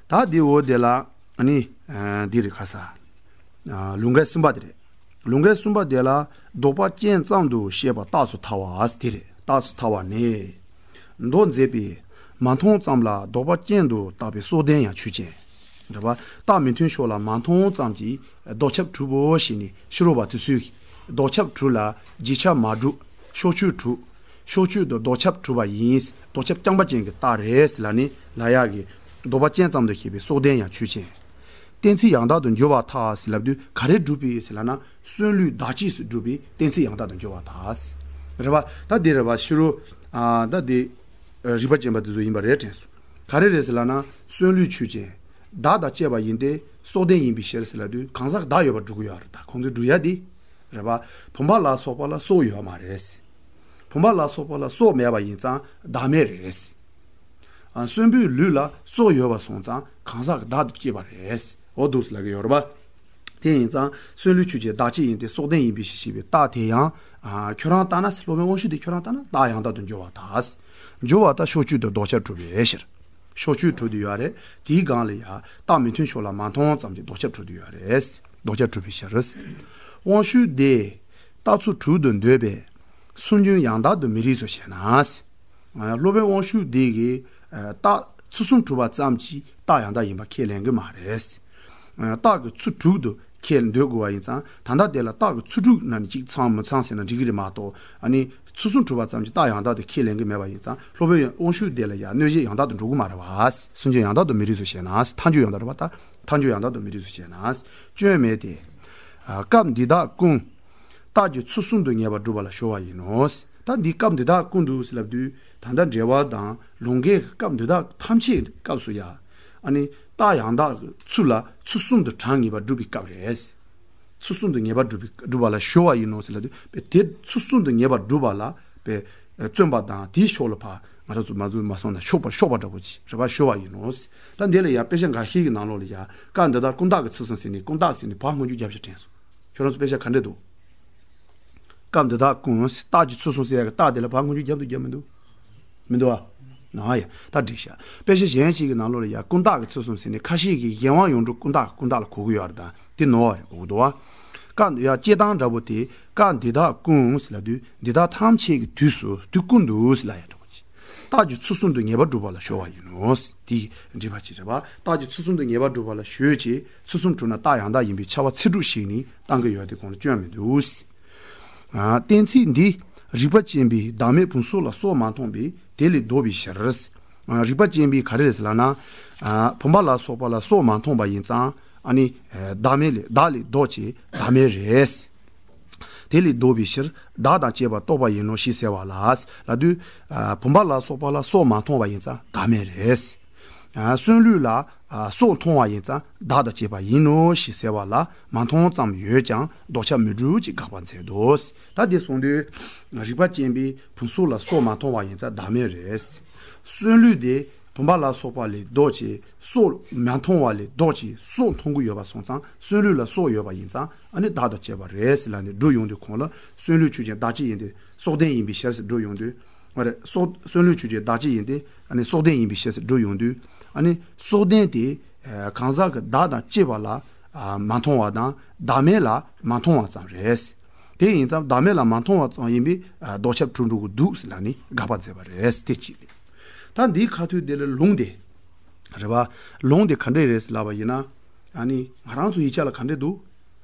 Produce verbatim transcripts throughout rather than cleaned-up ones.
ད་དེའི་འོག་དེ་ལ་ཨ་ནི་ཨ་འདི་རེད་ཁ་ས། ཨ་ལུང་སྐད་གསུམ་པ་དེ་རེད། ལུང་སྐད་གསུམ་པ་དེ་ལ་ལྡོག་པ་ཅན་ཙམ་དུ་བཤད་པ་རྟགས་སུ་ཐལ་བ་དེ་རེད། རྟགས་སུ་ཐལ་བ་ནི། མདོ་མཛད་པས་མ་མཐོང་ཙམ་ལ་ལྡོག་པ་ཅན་དུ་བཏགས་པའི་སྲོག་ལྡན་ཡང་ཆོས་ཅན། རེད་པ། རྟགས་མི་མཐུན་ཕྱོགས་ལ་མ་མཐོང་ཙམ་གྱིས་ལྡོག་ཁྱབ་གྲུབ་བོ་ཞེས་ནས་ཕྱི་རོལ་པ་དེ་ཚོས་ལྡོག་ཁྱབ་གྲུབ་ལ་རྗེས་ཁྱབ་མ་གྲུབ། ཕྱོགས་ཆོས་གྲུབ། ཕྱོགས་ཆོས་དུ་ལྡོག་ཁྱབ་གྲུབ་པ་ཡིན། ལྡོག་ཁྱབ་རྐྱང་པ་ཅན་གྱི་རྟགས་རེད་ལབ་ནས་ལབ་ཡག་གི་ལྡོག་པ་ཅན་ཙམ་དུ་བཤད་པའི་སྲོག་ལྡན་ཡང་ཆོས་ཅན། གཏན་ཚིགས་ཡང་དག་ཏུ་འགྱུར་བར་ཐལ་ཟེར་ལབ་དུས་ག་རེ་སྒྲུབ་པའི་ཟེར་ལབ་ན། གསོན་ལུས་བདག་བྱེད་སུ་སྒྲུབ་པའི་གཏན་ཚིགས་ཡང་དག་ཏུ་འགྱུར་བར་ཐལ། རེད་པ། ད་འདི་རེད་པ། ཕྱི་རོལ། ཨ་ད་འདི་རིགས་པ་ཅན་པ་དེ་ཚོ་ཡིན་པ་རེད་དྲན་སོང་། ག་རེ་རེད་ཟེར་ལབ་ན། གསོན་ལུས་ཆོས་ཅན། བདག་དང་བཅས་པ་ཡིན་ཏེ་སྲོག་ལྡན་ཡིན་པའི་ཕྱིར་ཟེར་ལབ་དུས་གང་ཟག་བདག་ཡོད་པར་སྒྲུབ་ཀྱི་ཡོད་རེད། ད་ཁོང་ཚོས་སྒྲུབ་ཡ་འདི། རེད་པ། བུམ་པ་ལ་སོགས་པ་ལ་སྲོག་ཡོད་མ་རེད། བུམ་པ་ལ་སོགས་པ་ལ་སྲོག་མེད་པ་ཡིན་ཙང་བདག་མེད་རེད། ཨ་གསོན་པོའི་ལུས་ལ་སྲོག་ཡོད་པ་སོང་ཙང་གང་ཟག་གི་བདག་ཏུ་སྐྱེས་པ་རེད། འོ་འདུག་ཟེར་ལབ་ཀྱི་ཡོད་རེད་པ། དེ་ཡིན་ཙང་གསོན་ལུས་ཆོས་ཅན་བདག་བྱེད་ཡིན་ཏེ་སྲོག་ལྡན་ཡིན་པའི་ཕྱིར་ཞེས་པའི་རྟགས་དེ་ཡང་། ཨ་ཁྱོད་རང་ལྟར་ན། སློབ་དཔོན་དབང་ཕྱུག་དེ་ཁྱོད་རང་ལྟར་ན་རྟགས་ཡང་དག་ཏུ་འགྱུར་བར་ཐལ། འགྱུར་བ་ལྟར་ཕྱོགས་ཆོས་དུ་ལྡོག་ཁྱབ་གྲུབ་པའི་ཕྱིར། ཕྱོགས་ཆོས་གྲུབ་ཏུ་ཡོད་རེད། དེའི་སྒང་ལ་ཡང་རྟགས་མི་མཐུན་ཕྱོགས་ལ་མ་མཐོང་ཙམ་གྱིས་ལྡོག་ཁྱབ་གྲུབ་ཏུ་ཡོད་རེད། ལྡོག་ཁྱབ་གྲུབ་པའི་ཕྱིར། དབང་ཕྱུག་དེས་རྟགས་ཚུལ་དྲུག་ཏུ་འདོད་པས་སུན་འབྱིན་ཡང་དག་ཏུ་མི་རིགས་སོ་ཞེ་ན། སློབ་དཔོན་དབང་ཕྱུག་དེ་གིས་རྟགས་ཚུལ་གསུམ་གྲུབ་པ་ཙམ་གྱིས་རྟགས་ཡང་དག་ཡིན་པ་ཁས་ལེན་གྱི་མ་རེད། རྟགས་ཀྱི་ཚུལ་དྲུག་ཏུ་ཁས་འདོད་དགོས་པ་ཡིན་ཙང་ད་ལྟ་དེ་ལ་རྟགས་ཀྱི་ཚུལ་དྲུག་ནང་ནས་གཅིག་ཚང་མི་ཚང་ཟེར་ན་འགྲིག་གི་རེད་མ་གཏོགས། ཨ་ནི་ཚུལ་གསུམ་གྲུབ་པ་ཙམ་གྱིས་རྟགས་ཡང་དག་ཏུ་ཁས་ལེན་གྱི་མེད་པ་ཡིན་ཙང་། སློབ་དཔོན་དབང་ཕྱུག་དེ་ལ་ཡང་གནོད་བྱེད་ཡང་དག་ཏུ་འགྲོ་གི་མ་རེད་པ། སུན་འབྱིན་ཡང་དག་ཏུ་མི་རིགས་སོ་ཞེ་ན། མཐའ་འཇུག་ཡང་དག་རེད་པ། ད་མཐའ་འཇུག་ཡང་དག་ཏུ་མི་རིགས་སོ་ཞེ་ན། སྐྱོན་མེད་དེ། སྐབས་འདི་དག་ཀུན། རྟགས་ཀྱི་ཚུལ་གསུམ་དུ་ངེས་པར་སྒྲུབ་པ་ལ་སྦྱོར་བ་ཡིན་ནོ། ད་འདི་སྐབས་འདི་དག་ཀུན་ཏུ་ཟེར་ལབ་དུས་ད་ལྟ་འགྲེལ་པ་དང་ལུང་གའི་སྐབས་འདི་དག་ཐམས་ཅད་སྐབས་སུ་ཡང་། ཨ་ནི་རྟགས་ཡང་དག་གི་ཚུལ་ལ་ཚུལ་གསུམ་དུ་གྲངས་ངེས་པར་སྒྲུབ་པའི་སྐབས་རེད། ཚུལ་གསུམ་དུ་ངེས་པར་སྒྲུབ་པའི་སྒྲུབ་པ་ལ་སྦྱོར་བ་ཡིན་ནོ་ཟེར་ལབ་དུས་པས་དེ་ཚུལ་གསུམ་དུ་ངེས་པར་སྒྲུབ་པ་ལ་པས་བརྩོན་པ་དང་དེའི་ཕྱོགས་ལ་ཕར་ང་རང་ཚོ་མ་འཛུལ་མ་སོང་ན་ཕྱོགས་པ་ཕྱོགས་པ་འདྲ་པོ་ཅིག་རེད་པ། སྦྱོར་བ་ཡིན་ནོ། ད་འདི་ལ་ཡང་དཔེ་ཆ་འགའ་ཤས་ཀྱི་ནང་ལོགས་ལ་ཡང་སྐབས་འདི་དག་ཀུན་བརྟགས་ཀྱི་ཚུལ་གསུམ་ཟེར་ནས་ཀུན་བརྟགས་ཟེར་ནས་བ་སྔོན་འཇུག་བརྒྱབ་ཤག་དྲན་སོང་། ཁྱོད་རང་ཚོ་དཔེ་ཆ་ག་འདྲས་འདུག་སྐབས་འདི་དག་ཀུན་རྟགས་ཀྱི་ཚུལ་གསུམ་ཟེར་ཡག་གི་རྟགས་དེ་ལ་བ་སྔོན་འཇུག་རྒྱབ་འདུག་རྒྱབ་མི་འདུག་མི་འདུག་ཨ། ན་ཡ། ད་འགྲིག་ཤག་དཔེ་ཆ་གཞན་ཞིག་གི་ནང་ལོགས་ལ་ཡང་ཀུན་བརྟགས་ཀྱི་ཚུལ་གསུམ་ཟེར་ནས་ཁ་ཤས་ཀྱིས་གཞན་དབང་ཡོངས་གྲུབ་ཀུན་བརྟགས་ཀྱི་ཀུན་བརྟགས་ལ་གོ་གི་ཡོད་རེད། ད་དེ་ནོར་བ་རེད། གོ་གི་འདུག་ཨ། སྐབས་འདི་ཡང་སྐྱེ་སྟངས་འདྲ་པོ་དེ་སྐབས་འདི་དག་ཀུན་ཟེར་ལབ་དུས་འདི་དག་ཐམས་ཅད་ཀྱི་དུས་སུ་དུས་ཀུན་ཏུ་ཟེར་ལབ་ཡག་འདྲ་པོ་ཅིག་རྟགས་ཀྱི་ཚུལ་གསུམ་དུ་ངེས་པར་སྒྲུབ་པ་ལ་སྦྱོར་བ་ཡིན་ནོ། དེ་འགྲེལ་པ་ཅིག་རེད་པ། རྟགས་ཀྱི་ཚུལ་གསུམ་དུ་ངེས་པར་སྒྲུབ་པ་ལ་སྦྱོར་བྱས་ཚུལ་གསུམ་གྲུབ་ན་རྟགས་ཡང་དག་ཡིན་པའི་ཁྱབ་པ་ཚིག་གྲུབ་ཞིག་ནི་བཏང་གི་ཡོད་དེ་གོང་ལ་སྐྱོན་མི་འདུག་ཨ། གཏན་ཚིགས་འདི་རིགས་པ་ཅན་པས་བདག་མེད་བུམ་སོགས་ལ་སྲོག་མ་མཐོང་བས་དེ་ལས་ལྡོག་པའི་ཕྱིར། ཨ། རིགས་པ་ཅན་པས་ག་རེ་རེད་ཟེར་ལབ་ན། ཨ། བུམ་པ་ལ་སོགས་པ་ལ་སྲོག་མ་མཐོང་བ་ཡིན་ཙང་ཨ་ནི་བདག་མེད་ལས་བདག་ལས་ལྡོག་ཅེས་བདག་མེད་རེད། དེ་ལས་ལྡོག་པའི་ཕྱིར་བདག་དང་བཅས་པ་རྟོགས་པ་ཡིན་ནོ་ཞེས་ཟེར་བ་ལ། ལབ་དུས། ཨ། བུམ་པ་ལ་སོགས་པ་ལ་སྲོག་མ་མཐོང་བ་ཡིན་ཙང་བདག་མེད་རེད། ཨ། གསོན་ལུས་ལ། ཨ། སྲོག་མཐོང་བ་ཡིན་ཙང་བདག་དང་བཅས་པ་ཡིན་ནོ་ཞེས་ཟེར་བ་ལ་མ་མཐོང་ཙམ་ཡོད་ཀྱང་ལྡོག་ཁྱབ་མི་འགྲུབ་ཅེས་དགག་པ་མཛད་དོ། ད་འདི་གསུངས་དུས། རིགས་པ་ཅན་པས་བུམ་སོགས་ལ་སྲོག་མ་མཐོང་བ་ཡིན་ཙང་བདག་མེད་རེད། གསོན་ལུས་དེ་བུམ་པ་ལ་སོགས་པ་ལས་ལྡོག་ཅེས་སྲོག་མ་མཐོང་བ་ལས་ལྡོག་ཅེས་སྲོག་མཐོང་གི་ཡོད་པ་སོང་ཙང་གསོན་ལུས་ལ་སྲོག་ཡོད་པ་ཡིན་ཙང་ཨ་ནི་བདག་དང་བཅས་པ་རེད་ཟེར་ལབ་ནས་སྒྲུབ་ཡོང་དུས་གོང་ལ་གསོན་ལུས་ཆོས་ཅན་བདག་བྱེད་ཡིན་ཏེ་སྲོག་ལྡན་ཡིན་པའི་ཕྱིར་ཟེར་སྒྲུབ་ཡོང་དུས། ཨ་རེ་སྲོག་གསོན་ལུས་ཆོས་ཅན་བདག་བྱེད་ཡིན་ཏེ་ཨ་ནི་སྲོག་ལྡན་ཡིན་པའི་ཕྱིར་ཟེར་སྒྲུབ་ཡོང་དུས། ཨ་ནི་སྲོག་ལྡན་དེ་གང་ཟག་གི་བདག་དང་བཅས་པ་ལ་མ་མཐོང་བ་དང་བདག་མེད་ལ་མ་མཐོང་བ་ཙམ་རེད། དེ་ཡིན་ཙང་བདག་མེད་ལ་མ་མཐོང་བ་ཙམ་ཡིན་པས་ལྡོག་ཁྱབ་གྲུབ་འགྲོ་གི་འདུག་ཟེར་ལབ་ནས་དགག་པ་མཛད་པ་རེད། དེ་གཅིག་རེད། ད་འདིའི་ཁ་ཐུག་དེ་ལ་ལུང་དེ། རེད་པ། ལུང་དེ་ག་འདྲས་རེད་ཟེར་ལབ་པ་ཡིན་ན། ཨ་ནི་ང་རང་ཚོ་ཡིག་ཆ་ལ་ག་འདྲས་འདུག་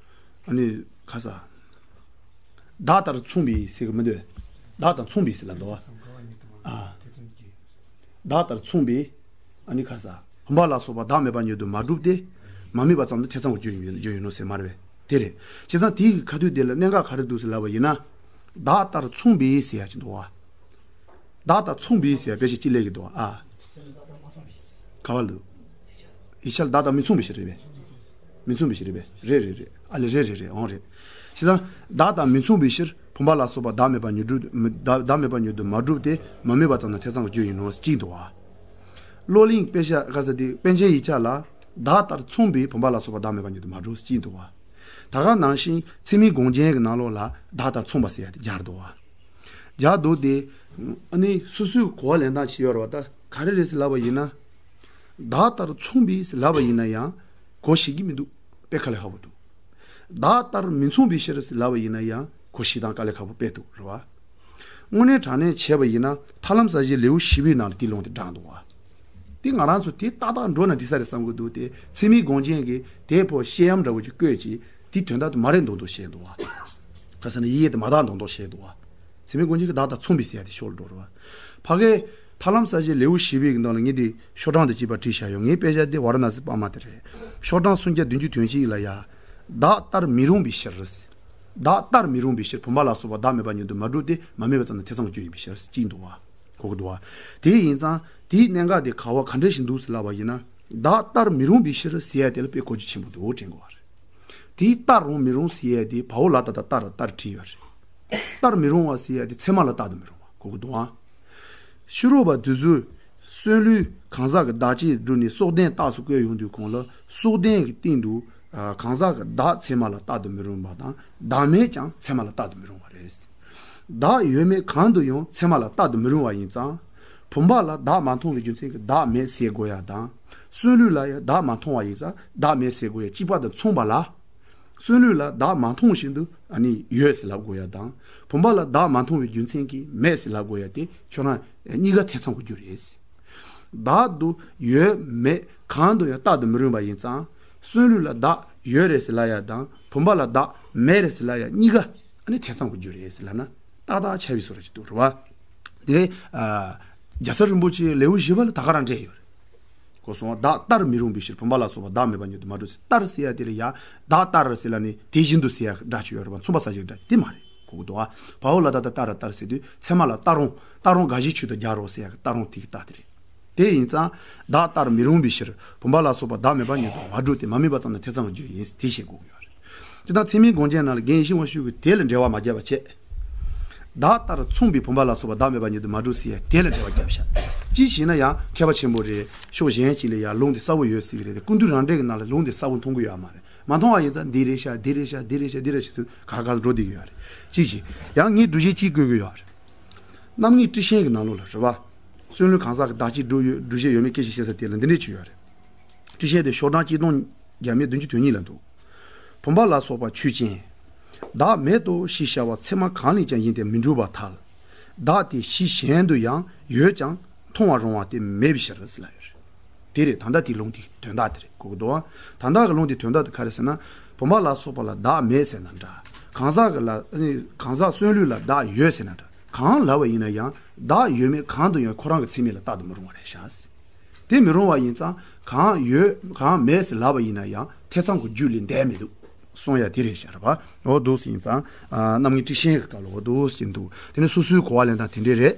ཨ་ནི་ཁ་ས། བདག་ལྟར་མཚུངས་པའི་ཟེར་གི་མི་འདུག་བདག་དང་མཚུངས་པའི་ཟེར་ལབ་འདུག་བ། ཨ། བདག་ལྟར་མཚུངས་པའི། ཨ་ནི་ཁ་ས། བུམ་པ་ལ་སོགས་པ་བདག་མེད་པ་ཉིད་དུ་མ་གྲུབ་སྟེ། མ་དམིགས་པ་ཙམ་དུ་ཐེ་ཚོམ་གྱི་རྒྱུ་ཡིན་རྒྱུ་ཡིན་ནོ་ཟེར་མ་རེད་པས། དེ་རེད། བྱས་ཙང་དེའི་ཁ་ཐུག་དེ་ལ་གནད་འགག་ག་རེ་འདུག་ཟེར་ལབ་པ་ཡིན་ན། བདག་ལྟར་མཚུངས་པའི་ཟེར་ཡ་ཅིག་འདུག་བ། བདག་ལྟར་མཚུངས་པའི་ཟེར་ཡ་དཔེ་ཆ་གཅིག་སླེབས་ཀྱི་འདུག་བ། ཨ། ག་བ་འདུག་ཡིག་ཆ་ལ་བདག་དང་མི་མཚུངས་པའི་ཕྱིར་རེད་པས། མི་མཚུངས་པའི་ཕྱིར་རེད་པས། རེད་རེད་རེད། ཨ་ལེ་རེད་རེད་རེད། འོང་རེད། བྱས་ཙང་བདག་དང་མི་མཚུངས་པའི་ཕྱིར་བུམ་པ་ལ་སོགས་པ་བདག་མེད་པ་ཉིད་སྒྲུབ་མི་བདག་བདག་མེད་པ་ཉིད་དུ་མ་གྲུབ་སྟེ་མ་དམིགས་པ་ཙམ་དུ་ཐེ་ཚོམ་གྱི་རྒྱུ་ཡིན་ནོ་གཅིག་འདུག་བ། བློ་གླིང་དཔེ་ཆ་ག་ས་དེ་པཎ་ཆེན་ཡིག་ཆ་ལ་བདག་ལྟར་མཚུངས་པའི་བུམ་པ་ལ་སོགས་པ་བདག་མེད་པ་ཉིད་དུ་མ་གྲུབ་གཅིག་འདུག་བ། ད་ག་ནང་བཞིན་ཚིག་མི་དགོངས་རྒྱན་གྱི་ནང་ལོགས་ལ་བདག་ལྟར་མཚུངས་པ་ཟེར་ཡ་དེ་སྦྱར་འདུག་བ། སྦྱར་འདུག་སྟེ། ཨ་ནི་སོ་སོའི་གོ་བ་ལེན་སྟངས་ཤིག་ཡོད་རེད་བ། ད་ག་རེ་རེད་ཟེར་ལབ་པ་ཡིན་ན། བདག་ལྟར་མཚུངས་པའི་ཟེར་ལབ་པ་ཡིན་ན་ཡང་གོ་ཤེས་ཀྱི་མི་འདུག་དཔེ་དཀའ་ལས་ཁག་པོ་འདུག་བདག་ལྟར་མི་མཚུངས་པའི་ཕྱིར་ཟེར་ལབ་པ་ཡིན་ན་ཡང་གོ་ཤེས་དང་དཀའ་ལས་ཁག་པོ་དཔེ་འདུག་རེད་བ། དངོས་གནས་དྲང་གནས་བྱས་པ་ཡིན་ན་ཐར་ལམ་གསལ་བྱེད་ལེའུ་བཞི་པའི་ནང་ལ་དེའི་ལུང་དེ་དྲངས་འདུག་བ། དེ་ང་རང་ཚོ་དེ་ཏག་ཏག་འགྲོ་ན་འགྲིག་ས་རེད་བསམ་གྱི་འདུག་དེ་ཚད་མའི་དགོངས་རྒྱན་གྱིས་དེ་ཕོ་བཤད་ཡམ་འདྲ་བོ་ཅིག་བཀོད་ཅིག་དེ་དོན་དག་དེ་མ་རེད་མདོག་མདོག་བཤད་འདུག་བ། ག་ཟེར་ན་ཡི་གེ་དེ་མ་དག་མདོག་མདོག་བཤད་འདུག་བ། ཚད་མའི་དགོངས་རྒྱན་གྱིས་བདག་དང་མཚུངས་པའི་ཟེར་ཡ་དེ་ཤོར་འགྲོ་རེད་བ། ཕ་གིའི་ཐར་ལམ་གསལ་བྱེད་ལེའུ་བཞི་པའི་ནང་ལ་ངས་དེ་ཤོག་གྲངས་དེ་གཅིག་པ་བྲིས་བཞག་ཡོད། ངའི་དཔེ་ཆ་དེ་ཝཱ་ར་ཎ་སི་པར་མ་དེ་རེད། ཤོག་གྲངས་སུམ་བརྒྱ་བདུན་ཅུ་དོན་གཅིག་ལ་ཡ། བདག་ལྟར་མི་རུང་བའི་ཕྱིར། བདག་ལྟར་མི་རུང་བའི་ཕྱིར་བུམ་པ་ལ་སོགས་པ་བདག་མེད་པ་ཉིད་དུ་མ་གྲུབ་སྟེ་མ་དམིགས་པ་ཙམ་ན་ཐེ་ཚོམ་གྱི་རྒྱུ་ཡིན་པའི་ཕྱིར་གཅིག་འདུག་བ། གོ་གི་འདུག་བ། དེ་ཡིན་ཙང་དེའི་གནད་འགག་དེ་ག་བ་ག་འདྲ་ཞིག་འདུག་ཟེར་ལབ་པ་ཡིན་ན། བདག་ལྟར་མི་རུང་བའི་ཕྱིར་ཟེར་ཡ་དེ་ལ་དཔེ་གོ་རྒྱུ་ཆེན་པོ་འདུག་དྲན་དགོས་བ་རེད། དེའི་ལྟར་རུང་མི་རུང་ཟེར་ཡ་དེ་བའོ་ལ་ད་ད་ལྟར་ལྟར་བྲིས་ཡོད་རེད། ལྟར་མི་རུང་བ་ཟེར་ཡ་དེ་ཚད་མ་ལ་རྟག་ཏུ་མི་རུང་བ་གོ་གི་འདུག་ཨང་། ཕྱི་རོལ་པ་དེ་ཚོས་གསོན་ལུས་གང་ཟག་གི་བདག་གཅིག་བསྒྲུབས་ནས་སྲོག་ལྡན་རྟགས་སུ་བཀོད་ཡོང་དུས་གོང་ལ་སྲོག་ལྡན་གྱི་སྟེང་དུ་ཨ་གང་ཟག་གི་བདག་ཚད་མ་ལ་རྟག་ཏུ་མི་རུང་བ་དང་བདག་མེད་ཀྱང་ཚད་མ་ལ་རྟག་ཏུ་མི་རུང་བ་རེད། བདག་ཡོད་མེད་གང་དུ་ཡང་ཚད་མ་ལ་རྟག་ཏུ་མི་རུང་བ་ཡིན་ཙང་། བུམ་པ་ལ་བདག་མ་མཐོང་བའི་རྒྱུ་མཚན་གྱིས་བདག་མེད་ཟེར་དགོས་ཡ་དང་། གསོན་ལུས་ལ་ཡང་བདག་མ་མཐོང་བ་ཡིན་ཙང་བདག་མེད་ཟེར་དགོས་ཡ་གཅིག་པ་དང་མཚུངས་པ་ལ། གསོན་ལུས་ལ་བདག་མ་མཐོང་བཞིན་དུ་ཨ་ནི་ཡོད་ཟེར་ལབ་དགོས་ཡ་དང་། བུམ་པ་ལ་བདག་མ་མཐོང་བའི་རྒྱུ་མཚན་གྱིས་མེད་ཟེར་ལབ་དགོས་ཡ་དེ་ཁྱོད་རང་གཉིས་ཀ་ཐེ་ཚོམ་གྱི་རྒྱུ་རེད། བདག་ཏུ་ཡོད་མེད་གང་དུ་ཡང་རྟག་ཏུ་མི་རུང་བ་ཡིན་ཙང་། གསོན་ལུས་ལ་བདག་ཡོད་རེད་ཟེར་ལབ་ཡ་དང་བུམ་པ་ལ་བདག་མེད་རེད་ཟེར་ལབ་ཡ་གཉིས་ཀ་ཨ་ནི་ཐེ་ཚོམ་གྱི་རྒྱུ་རེད་ཟེར་ལབ་ན་ཏག་ཏག་ཆ་བའི་བཟོ་འདྲ་ཅིག་འདུག་རེད་བ། དེ་ཨ་རྒྱལ་ཚབ་རིན་པོ་ཆེའི་ལེའུ་བཞི་པ་ལ་ད་ག་རང་འབྲེལ་ཡོད་རེད། གོ་སོང་བ། བདག་ལྟར་མི་རུང་བའི་ཕྱིར་བུམ་པ་ལ་སོགས་པ་བདག་མེད་པ་ཉིད་དུ་མ་གྲུབ་ཟེར། ལྟར་ཟེར་ཡ་དེ་ལ་ཡ་བདག་ལྟར་ཟེར་ལབ་ནས་དེ་བཞིན་དུ་ཟེར་ཡ་སྒྲ་ཅིག་ཡོད་རེད་བ། མཚུངས་པ་གསལ་བྱེད་ཀྱི་སྒྲ་དེ་མ་རེད། གོ་གི་འདུག་བ། བའོ་ལ་ད་ད་ལྟར་ལྟར་ཟེར་དུས་ཚད་མ་ལ་རྟག་རུང་རྟག་རུང་དགག་གཞིའི་ཆོས་དང་སྦྱར་རོ་ཟེར་ཡ་གི་རྟག་རུང་དེ་གི་རྟགས་དེ་རེད། དེ་ཡིན་ཙང་བདག་ལྟར་མི་རུང་བའི་ཕྱིར་བུམ་པ་ལ་སོགས་པ་བདག་མེད་པ་ཉིད་དུ་མ་གྲུབ་སྟེ་མ་དམིགས་པ་ཙམ་ན་ཐེ་ཚོམ་གྱི་རྒྱུ་ཡིན་དེ་བཤད་དགོས་ཀྱི་ཡོད་རེད། སྤྱིར་བཏང་ཚད་མའི་དགོངས་རྒྱན་ནང་ལ་རྒན་ཡེ་ཤེས་དབང་ཕྱུག་གིས་དེ་ལ་འགྲེལ་བ་མ་བརྒྱབ་པ་བྱས། བདག་ལྟར་མཚུངས་པའི་བུམ་པ་ལ་སོགས་པ་བདག་མེད་པ་ཉིད་དུ་མ་གྲུབ་ཟེར་ཡ་དེ་ལ་འགྲེལ་བ་བརྒྱབ་ཤག་ཅི་ཞེ་ན་ཡང་མཁས་པ་ཆེན་པོ་རེད། ཕྱོགས་གཞན་གཅིག་ལ་ཡང་ལུང་དེ་གསལ་པོ་ཡོད་སྲིད་ཀྱི་རེད་དེ་ཀུན་བཏུས་རང་འགྲེལ་གྱི་ནང་ལ་ལུང་དེ་གསལ་པོ་མཐོང་གི་ཡོད་མ་རེད། མ་མཐོང་བ་ཡིན་ཙང་འདི་རེད་ཤག་འདི་རེད་ཤག་འདི་རེད་ཤག་འདི་རེད་ཤག་ཟེར་ག་ག་འགྲོ་བསྡད་ཀྱི་ཡོད་རེད། ཅི་ཞིག་ཡང་ངས་སྒྲུབ་བྱེད་གཅིག་བཀོད་ཀྱི་ཡོད་རེད། རྣམ་ངེས་ཊཱིཀ་ཆེན་གྱི་ནང་ལོགས་ལ་རེད་བ། གསོན་ལུས་གང་ཟག་གི་བདག་གཅིག་སྒྲུབ་ཡོད་སྒྲུབ་བྱེད་ཡོད་མེད་སྐད་ཆ་བཤད་ས་དེ་ལ་འདི་འདྲས་ཅིག་ཡོད་རེད། ཊཱིཀ་ཆེན་དེ་ཤོག་གྲངས་གཅིག་སྟོང་བརྒྱ་མེད་བདུན་ཅུ་དོན་གཉིས་ལ་འདུག་བུམ་པ་ལ་སོགས་པ་ཆོས་ཅན། བདག་མེད་དོ་ཞེས་བྱ་བ་ཚད་མ་གང་ལས་ཀྱང་ཡིན་ཏེ་མི་འགྲུབ་པར་ཐལ། བདག་དེ་གཞི་གཞན་དུ་ཡང་ཡོད་ཀྱང་མཐོང་བར་རུང་བ་དེ་མེད་པའི་ཕྱིར་ཟེར་ལབ་ཡོད་རེད། དེ་རེད། ད་ལྟ་དེའི་ལུང་དེའི་དོན་དག་དེ་རེད། གོ་གི་འདུག་ཨང་། ད་ལྟ་གི་ལུང་དེའི་དོན་དག་དེ་ག་རེ་ཟེར་ན། བུམ་པ་ལ་སོགས་པ་ལ་བདག་མེད་ཟེར་ན་འདྲ། གང་ཟག་གི་ལ་ཨ་ནི་གང་ཟག་གསོན་ལུས་ལ་བདག་ཡོད་ཟེར་ན་འདྲ། གང་ལབ་པ་ཡིན་ན་ཡང་བདག་ཡོད་མེད་གང་དུ་ཡང་ཁོ་རང་གི་ཚད་མས་ལ་རྟག་ཏུ་མི་རུང་བ་རེད་ཤག་དེ་མི་རུང་བ་ཡིན་ཙང་གང་ཡོད་གང་མེད་ཟེར་ལབ་པ་ཡིན་ན་ཡང་ཐེ་ཚོམ་གྱི་རྒྱུ་ལས་འདས་མི་འདུག་གསུང་ཡ་དེ་རེད་ཤག་རེད་པ། འོ་འདུག་སེ་ཡིན་ཙང་ཨ་རྣམ་ངེས་ཊཱིཀ་ཆེན་གྱི་སྐབས་ལ་འོ་འདུག་སེ་འདུག་དེ་ནས་སོ་སོའི་གོ་བ་ལེན་སྟངས་དེ་འདྲས་རེད།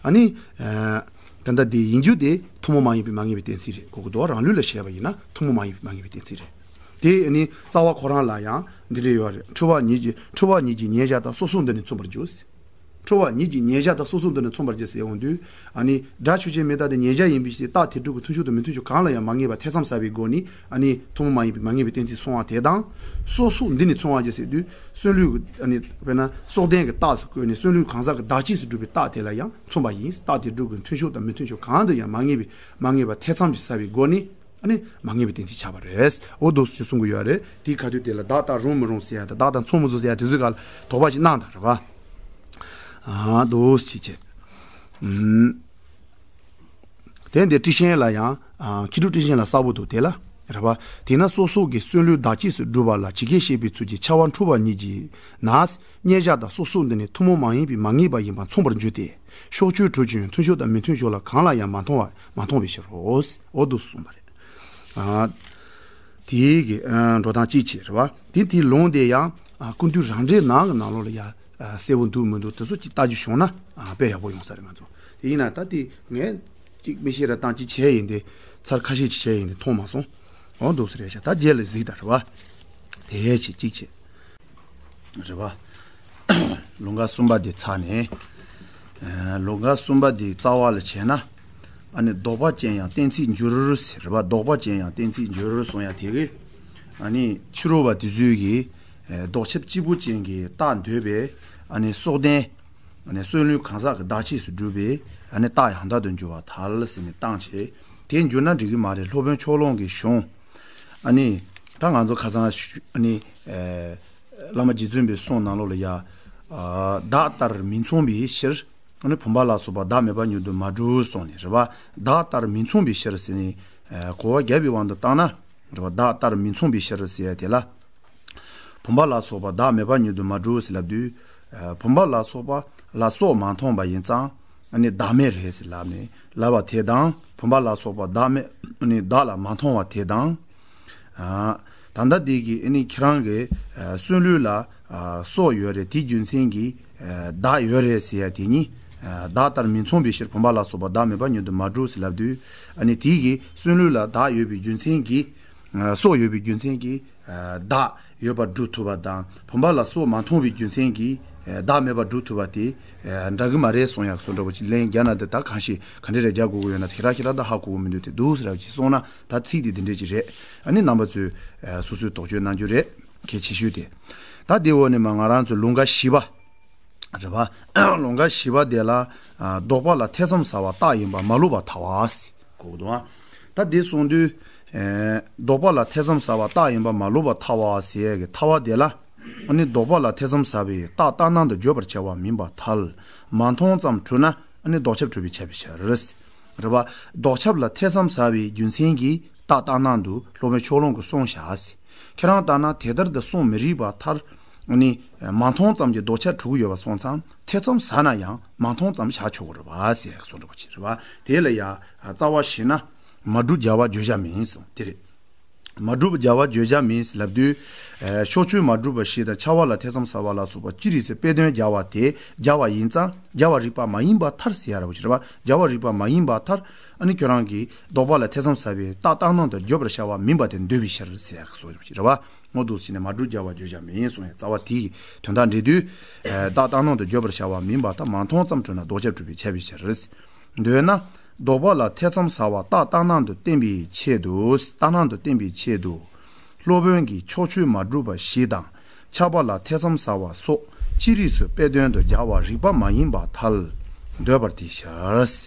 ཨ་ནི་ཨ་ད་ལྟ་འདི་ཡིན་རྒྱུ་དེ་ཐུན་མོང་མ་ཡིན་པའི་མ་ངེས་པའི་གཏན་ཚིགས་རེད། གོ་གི་འདུག་རང་ལུགས་ལ་བྱས་པ་ཡིན་ན་ཐུན་མོང་མ་ཡིན་པའི་མ་ངེས་པའི་གཏན་ཚིགས་རེད། དེ་ཨ་ནི་རྩ་བ་ཁོ་རང་ལ་ཡང་འདི་འདྲས་ཡོད་རེད། འཁྲུལ་པ་ཉིད་ཀྱིས་འཁྲུལ་པ་ཉིད་ཀྱིས་མཉན་བྱ་དང་སོ་སོ་འདི་ནི་མཚུངས་པར་འགྱུར། འཁྲུལ་པ་ཉིད་ཀྱིས་མཉན་བྱ་དང་སོ་སོ་འདི་ནི་མཚུངས་པར་འགྱུར་ཟེར་འོང་དུས། ཨ་ནི་སྒྲ་ཆོས་ཅན་མི་རྟག་སྟེ་མཉན་བྱ་ཡིན་པའི་ཕྱིར་རྟག་དེ་སྒྲུབ་ཀྱི་མཐུན་ཕྱོགས་དང་མི་མཐུན་ཕྱོགས་གང་ལ་ཡང་མ་ངེས་པ་ཐེ་ཚོམ་ཟ་བའི་སྒོ་ནས་ཨ་ནི་ཐུན་མོང་མ་ཡིན་པའི་མ་ངེས་པའི་གཏན་ཚིགས་སོང་བ་དེ་དང་། སོ་སོ་འདི་ནི་མཚུངས་པར་འགྱུར་ཟེར་དུས་གསོན་ལུས་ཀྱི་ཨ་ནི་དཔེར་ན་སྲོག་ལྡན་གྱི་རྟགས་སུ་བཀོད་ནས་གསོན་ལུས་གང་ཟག་གི་བདག་གཅིག་སུ་གྲུབ་པའི་རྟགས་དེ་ལ་ཡང་མཚུངས་པ་ཡིན། རྟག་དེ་སྒྲུབ་ཀྱི་མཐུན་ཕྱོགས་དང་མི་མཐུན་ཕྱོགས་གང་དུ་ཡང་མ་ངེས་པའི་མ་ངེས་པ་ཐེ་ཚོམ་གྱིས་ཟ་བའི་སྒོ་ནས། ཨ་ནི་མ་ངེས་པའི་གཏན་ཚིགས་ཆགས་པ་རེད། འོ་འདུག་སེ་གསུང་གི་ཡོད་རེད། དེའི་ཁ་ཐུག་དེ་ལ་བདག་ལྟར་རུང་མི་རུང་ཟེར་ཡ་དང་བདག་དང་མཚུངས་མི་མཚུངས་ཟེར་ཡ་དེ་ཚོའི་སྒང་ལ་དོགས་པ་ཅིག་གནང་དང་རེད་པ། ཨ་འདུག་སེ་བྱས། ཨུམ། དེ་འདི་ཊཱིཀ་ཆེན་ལ་ཡང་ཨ་མཁས་གྲུབ་ཊཱིཀ་ཆེན་ལ་གསལ་པོ་འདུག་དེ་ལ་རེད་པ། དེས་ན་སོ་སོ་གི་གསོན་ལུས་བདག་གཅིག་སུ་སྒྲུབ་པ་ལ་ཇི་སྐད་བཤད་པའི་ཚུལ་གྱིས་ཁྱབ་པ་འཁྲུལ་པ་ཉིད་ཀྱིས་ན། མཉན་བྱ་དང་སོ་སོ་འདི་ནི་ཐུན་མོང་མ་ཡིན་པའི་མ་ངེས་པ་ཡིན་པ་མཚུངས་པར་འགྱུར་ཏེ། ཕྱོགས་ཆོས་གྲུབ་ཀྱང་མཐུན་ཕྱོགས་དང་མི་མཐུན་ཕྱོགས་ལ་གང་ལ་ཡང་མ་མཐོང་བ་མ་མཐོང་བའི་ཕྱིར་རོ། འོ་འདུག་གསུངས་པ་རེད། ཨ། དེའི་གི་ཨ་འགྲོ་སྟངས་གཅིག་བྱས་རེད་བ། དེ་དེའི་ལུང་དེ་ཡང་ཨ་ཀུན་བཏུས་རང་འགྲེལ་ནང་གི་ནང་ལོགས་ལ་ཡ་ཨ་གསལ་པོ་འདུག་མི་འདུག་དེ་ཚོ་གཅིག་ལྟ་རྒྱུ་བྱུང་ན་ཨ་དཔེ་ཡག་པོ་ཡོང་ས་རེད་ང་ཚོ། དེ་ཡིན་ན་ད་དེ་ངས་གཅིག་མི་ཤེས་ར་སྟངས་གཅིག་བྱས་ཡིན་ཏེ་ཚར་ཁ་ཤས་ཅིག་བྱས་ཡིན་ཏེ་མཐོང་མ་སོང་། འོ་འདུག་ས་རེད་ཤག་ད་རྗེས་ལ་གཟིགས་དང་རེད་བ། དེ་བྱས་གཅིག་བྱས། རེད་བ། ལུང་ཁ་གསུམ་པ་དེ་ཚར་ནས། ཨ་ལུང་ཁ་གསུམ་པ་དེ་རྩ་བ་ལ་བྱས་ན། ཨ་ནི་ལྡོག་པ་ཅན་ཡང་གཏན་ཚིགས་འགྱུར་ཟེར་བ། ལྡོག་པ་ཅན་ཡང་གཏན་ཚིགས་འགྱུར་གསུང་ཡ་དེ་གི། ཨ་ནི་ཕྱི་རོལ་པ་དེ་ཚོས་ཀྱིས་ཨ་ལྡོག་ཁྱབ་གཅིག་པུ་ཅན་གྱི་རྟགས་འདོད་པས། ཨ་ནི་སྲོག་ལྡན། ཨ་ནི་གསོན་ལུས་གང་ཟག་གི་བདག་གཅིག་སུ་གྲུབ་པས། ཨ་ནི་རྟགས་ཡང་དག་ཏུ་འགྱུར་བར་ཐལ་ཟེར་ནས་བཏང་བྱས། དེ་འགྱུར་ན་འགྲིག་གི་མ་རེད། སློབ་དཔོན་ཕྱོགས་གླང་གི་གཞུང་། ཨ་ནི་ད་ང་ཚོ་ཁ་སང་ཞུ་ཨ་ནི་ཨེ་བླ་མ་རྗེ་བཙུན་པའི་གསུང་ནང་ལོགས་ལ་ཡ། ཨ་བདག་ལྟར་མི་མཚུངས་པའི་ཕྱིར། ཨ་ནི་བུམ་པ་ལ་སོགས་པ་བདག་མེད་པ་མྱུར་དུ་མ་གྲུབ་གསུངས་ནས་རེད་བ། བདག་ལྟར་མི་མཚུངས་པའི་ཕྱིར་ཟེར་ནས་ཨེ་གོ་བ་རྒྱབ་པའི་དབང་དུ་བཏང་ན། རེད་བ། བདག་ལྟར་མི་མཚུངས་པའི་ཕྱིར་ཟེར་ཡ་དེ་ལ། བུམ་པ་ལ་སོགས་པ་བདག་མེད་པ་མྱུར་དུ་མ་གྲུབ་ཟེར་ལབ་དུས། ཨ་བུམ་པ་ལ་སོགས་པ་ལ་སོགས་མ་མཐོང་བ་ཡིན་ཙང་། ཨ་ནི་བདག་མེད་རེད་ཟེར་ལབ་ནས་ལབ་པ་དེ་དང་། བུམ་པ་ལ་སོགས་པ་བདག་མེད་ཨ་ནི་བདག་ལ་མ་མཐོང་བ་དེ་དང་། ཨ་ད་ལྟ་འདི་གི་ཨ་ནི་ཁྱེད་རང་གི་ཨ་གསུང་ལུགས་ལ་ཨ་སྲོག་ཡོད་རེད། དེའི་རྒྱུ་མཚན་གྱིས་ཨ་བདག་ཡོད་རེད་ཟེར་ཡ་དེ་གཉིས། ཨ་བདག་ལྟར་མི་མཚུངས་པའི་ཕྱིར། བུམ་པ་ལ་སོགས་པ་བདག་མེད་པ་མྱུར་དུ་མ་གྲུབ་ཟེར་ལབ་དུས། ཨ་ནི་དེའི་གི་གསུང་ལུགས་ལ་བདག་ཡོད་པའི་རྒྱུ་མཚན་གྱིས། ཨ་སྲོག་ཡོད་པའི་རྒྱུ་མཚན་གྱིས། ཨ་བདག་ཡོད་པར་སྒྲུབ་ཐུབ་པ་དང་། བུམ་པ་ལ་སྲོག་མ་མཐོང་བའི་རྒྱུ་མཚན་གྱིས། ཨ་བདག་མེད་པར་སྒྲུབ་ཐུབ་པ་དེ་ཨ་འདྲ་གི་མ་རེད་གསུང་ཡག་བཟོ་འདྲ་པོ་ཅིག་ལན་རྒྱག་ན། དེ་ད་གང་ཞིག་ག་འདྲ་རེ་རྒྱག་དགོས་ཀྱི་ཡོད་ན། ཞེ་དྲག་ཞེ་དྲག་ད་ཧ་གོ་གི་མི་འདུག་དེ་འདུག་ཟེར་བ་ཅིག་གསུངས་ན། ད་ཚིག་དེ་དེ་འདྲས་ཅིག་རེད། ཨ་ནི་རྣམ་པ་ཚོས་ཨ་སོ་སོས་དོགས་གཅོད་གནང་རྒྱུ་རེད། གལ་ཆེ་ཤོས་དེ། ད་དེ་འོག་ནས་མ་ང་རང་ཚོ་ལུང་ཁ་བཞི་པ། རེད་བ། ལུང་ཁ་བཞི་པ་དེ་ལ། ཨ་ལྡོག་པ་ལ་ཐེ་ཚོམ་ཟ་བ་རྟགས་ཡིན་པ་མ་ལོག་པར་ཐལ་བ་ཟེར་གོ་གི་འདུག་ཨ། ད་འདི་གསུངས་དུས། ཨེ་ལྡོག་པ་ལ་ཐེ་ཚོམ་ཟ་བ་རྟགས་ཡིན་པ་མ་ལོག་པར་ཐལ་བ་ཟེར་ཡ་གི་ཐལ་བ་དེ་ལ། ཨ་ནི་ལྡོག་པ་ལ་ཐེ་ཚོམ་ཟ་བའི་རྟགས་ལྟར་སྣང་དུ་བརྗོད་པར་བྱ་བ་མིན་པར་ཐལ། མ་མཐོང་ཙམ་གྲུབ་ན་ཨ་ནི་ལྡོག་ཁྱབ་གྲུབ་པའི་ཁྱབ་པའི་ཕྱིར། རེད་བ། ལྡོག་ཁྱབ་ལ་ཐེ་ཚོམ་ཟ་བའི་རྒྱུ་མཚན་གྱིས་རྟགས་ལྟར་སྣང་དུ་སློབ་དཔོན་ཕྱོགས་གླང་གིས་གསུངས་བཞག་ཟེར། ཁྱེད་རང་ལྟར་ན་དེ་ལྟར་དུ་གསུངས་མི་རིགས་པར་ཐལ། ཨ་ནི་མ་མཐོང་ཙམ་གྱིས་ལྡོག་ཁྱབ་གྲུབ་ཀྱི་ཡོད་པ་སོང་ཙང་། ཐེ་ཚོམ་ཟ་ན་ཡང་མ་མཐོང་ཙམ་བཞག་ཆོག་གི་རེད་བ་ཟེར་གསུངས་འདྲ་པོ་ཅིག་རེད་བ། དེ་ལ་ཡ་རྩ་བ་ཤེས་ན། མ་གྲུབ་བྱ་བ་བརྗོད་བྱ་མིན་གསུངས་དེ་རེད། མ་གྲུབ་བྱ་བ་བརྗོད་བྱ་མིན་ལབ་དུས། ཨེ་ཕྱོགས་ཆོས་མ་གྲུབ་པ་བཞི་དང་། ཁྱབ་པ་ལ་ཐེ་ཚོམ་ཟ་བ་ལ་སོགས་པ་ཅི་རིགས་སུ་དཔེ་དོན་སྦྱར་བ་དེ་སྦྱར་བ་ཡིན་ཙང་། སྦྱར་བ་རིགས་པ་མ་ཡིན་པར་ཐལ་ཟེར་ཡ་རེད་པ་ཅིག་རེད་བ། སྦྱར་བ་རིགས་པ་མ་ཡིན་པར་ཐལ། ཨ་ནི་ཁྱོད་རང་གིས་ལྡོག་པ་ལ་ཐེ་ཚོམ་ཟ་བའི་རྟགས་ལྟར་སྣང་དུ་བརྗོད་པར་བྱ་བ་མིན་པ་དེ་འདོད་པའི་ཕྱིར་ཟེར་ཡག་བཟོ་ཞིག་རེད་བ། ངོ་འདུག་ཟེར་ནས་མ་གྲུབ་བྱ་བ་བརྗོད་བྱ་མིན་གསུངས་ཡ་རྩ་བ་དེའི་དོན་དག་འགྲེལ་དུས། ཨེ་རྟགས་ལྟར་སྣང་དུ་བརྗོད་པར་བྱ་བ་མིན་པར་ཐལ། མ་མཐོང་ཙམ་གྲུབ་ན་ལྡོག་ཁྱབ་གྲུབ་པའི་ཁྱབ་པའི་ཕྱིར། འདོད་ན། ལྡོག་པ་ལ་ཐེ་ཚོམ་ཟ་བ་རྟགས་ལྟར་སྣང་དུ་བསྟན་པའི་ཆེད་དུ། ལྟར་སྣང་དུ་བསྟན་པའི་ཆེད་དུ། སློབ་དཔོན་གྱིས་ཕྱོགས་ཆོས་མ་གྲུབ་པ་བཞི་དང་། ཁྱབ་པ་ལ་ཐེ་ཚོམ་ཟ་བ་སོགས་ཅི་རིགས་སུ་དཔེ་དོན་དུ་སྦྱར་བ་རིགས་པ་མ་ཡིན་པར་ཐལ། འདོད་པར་ཐལ་ཕྱིར།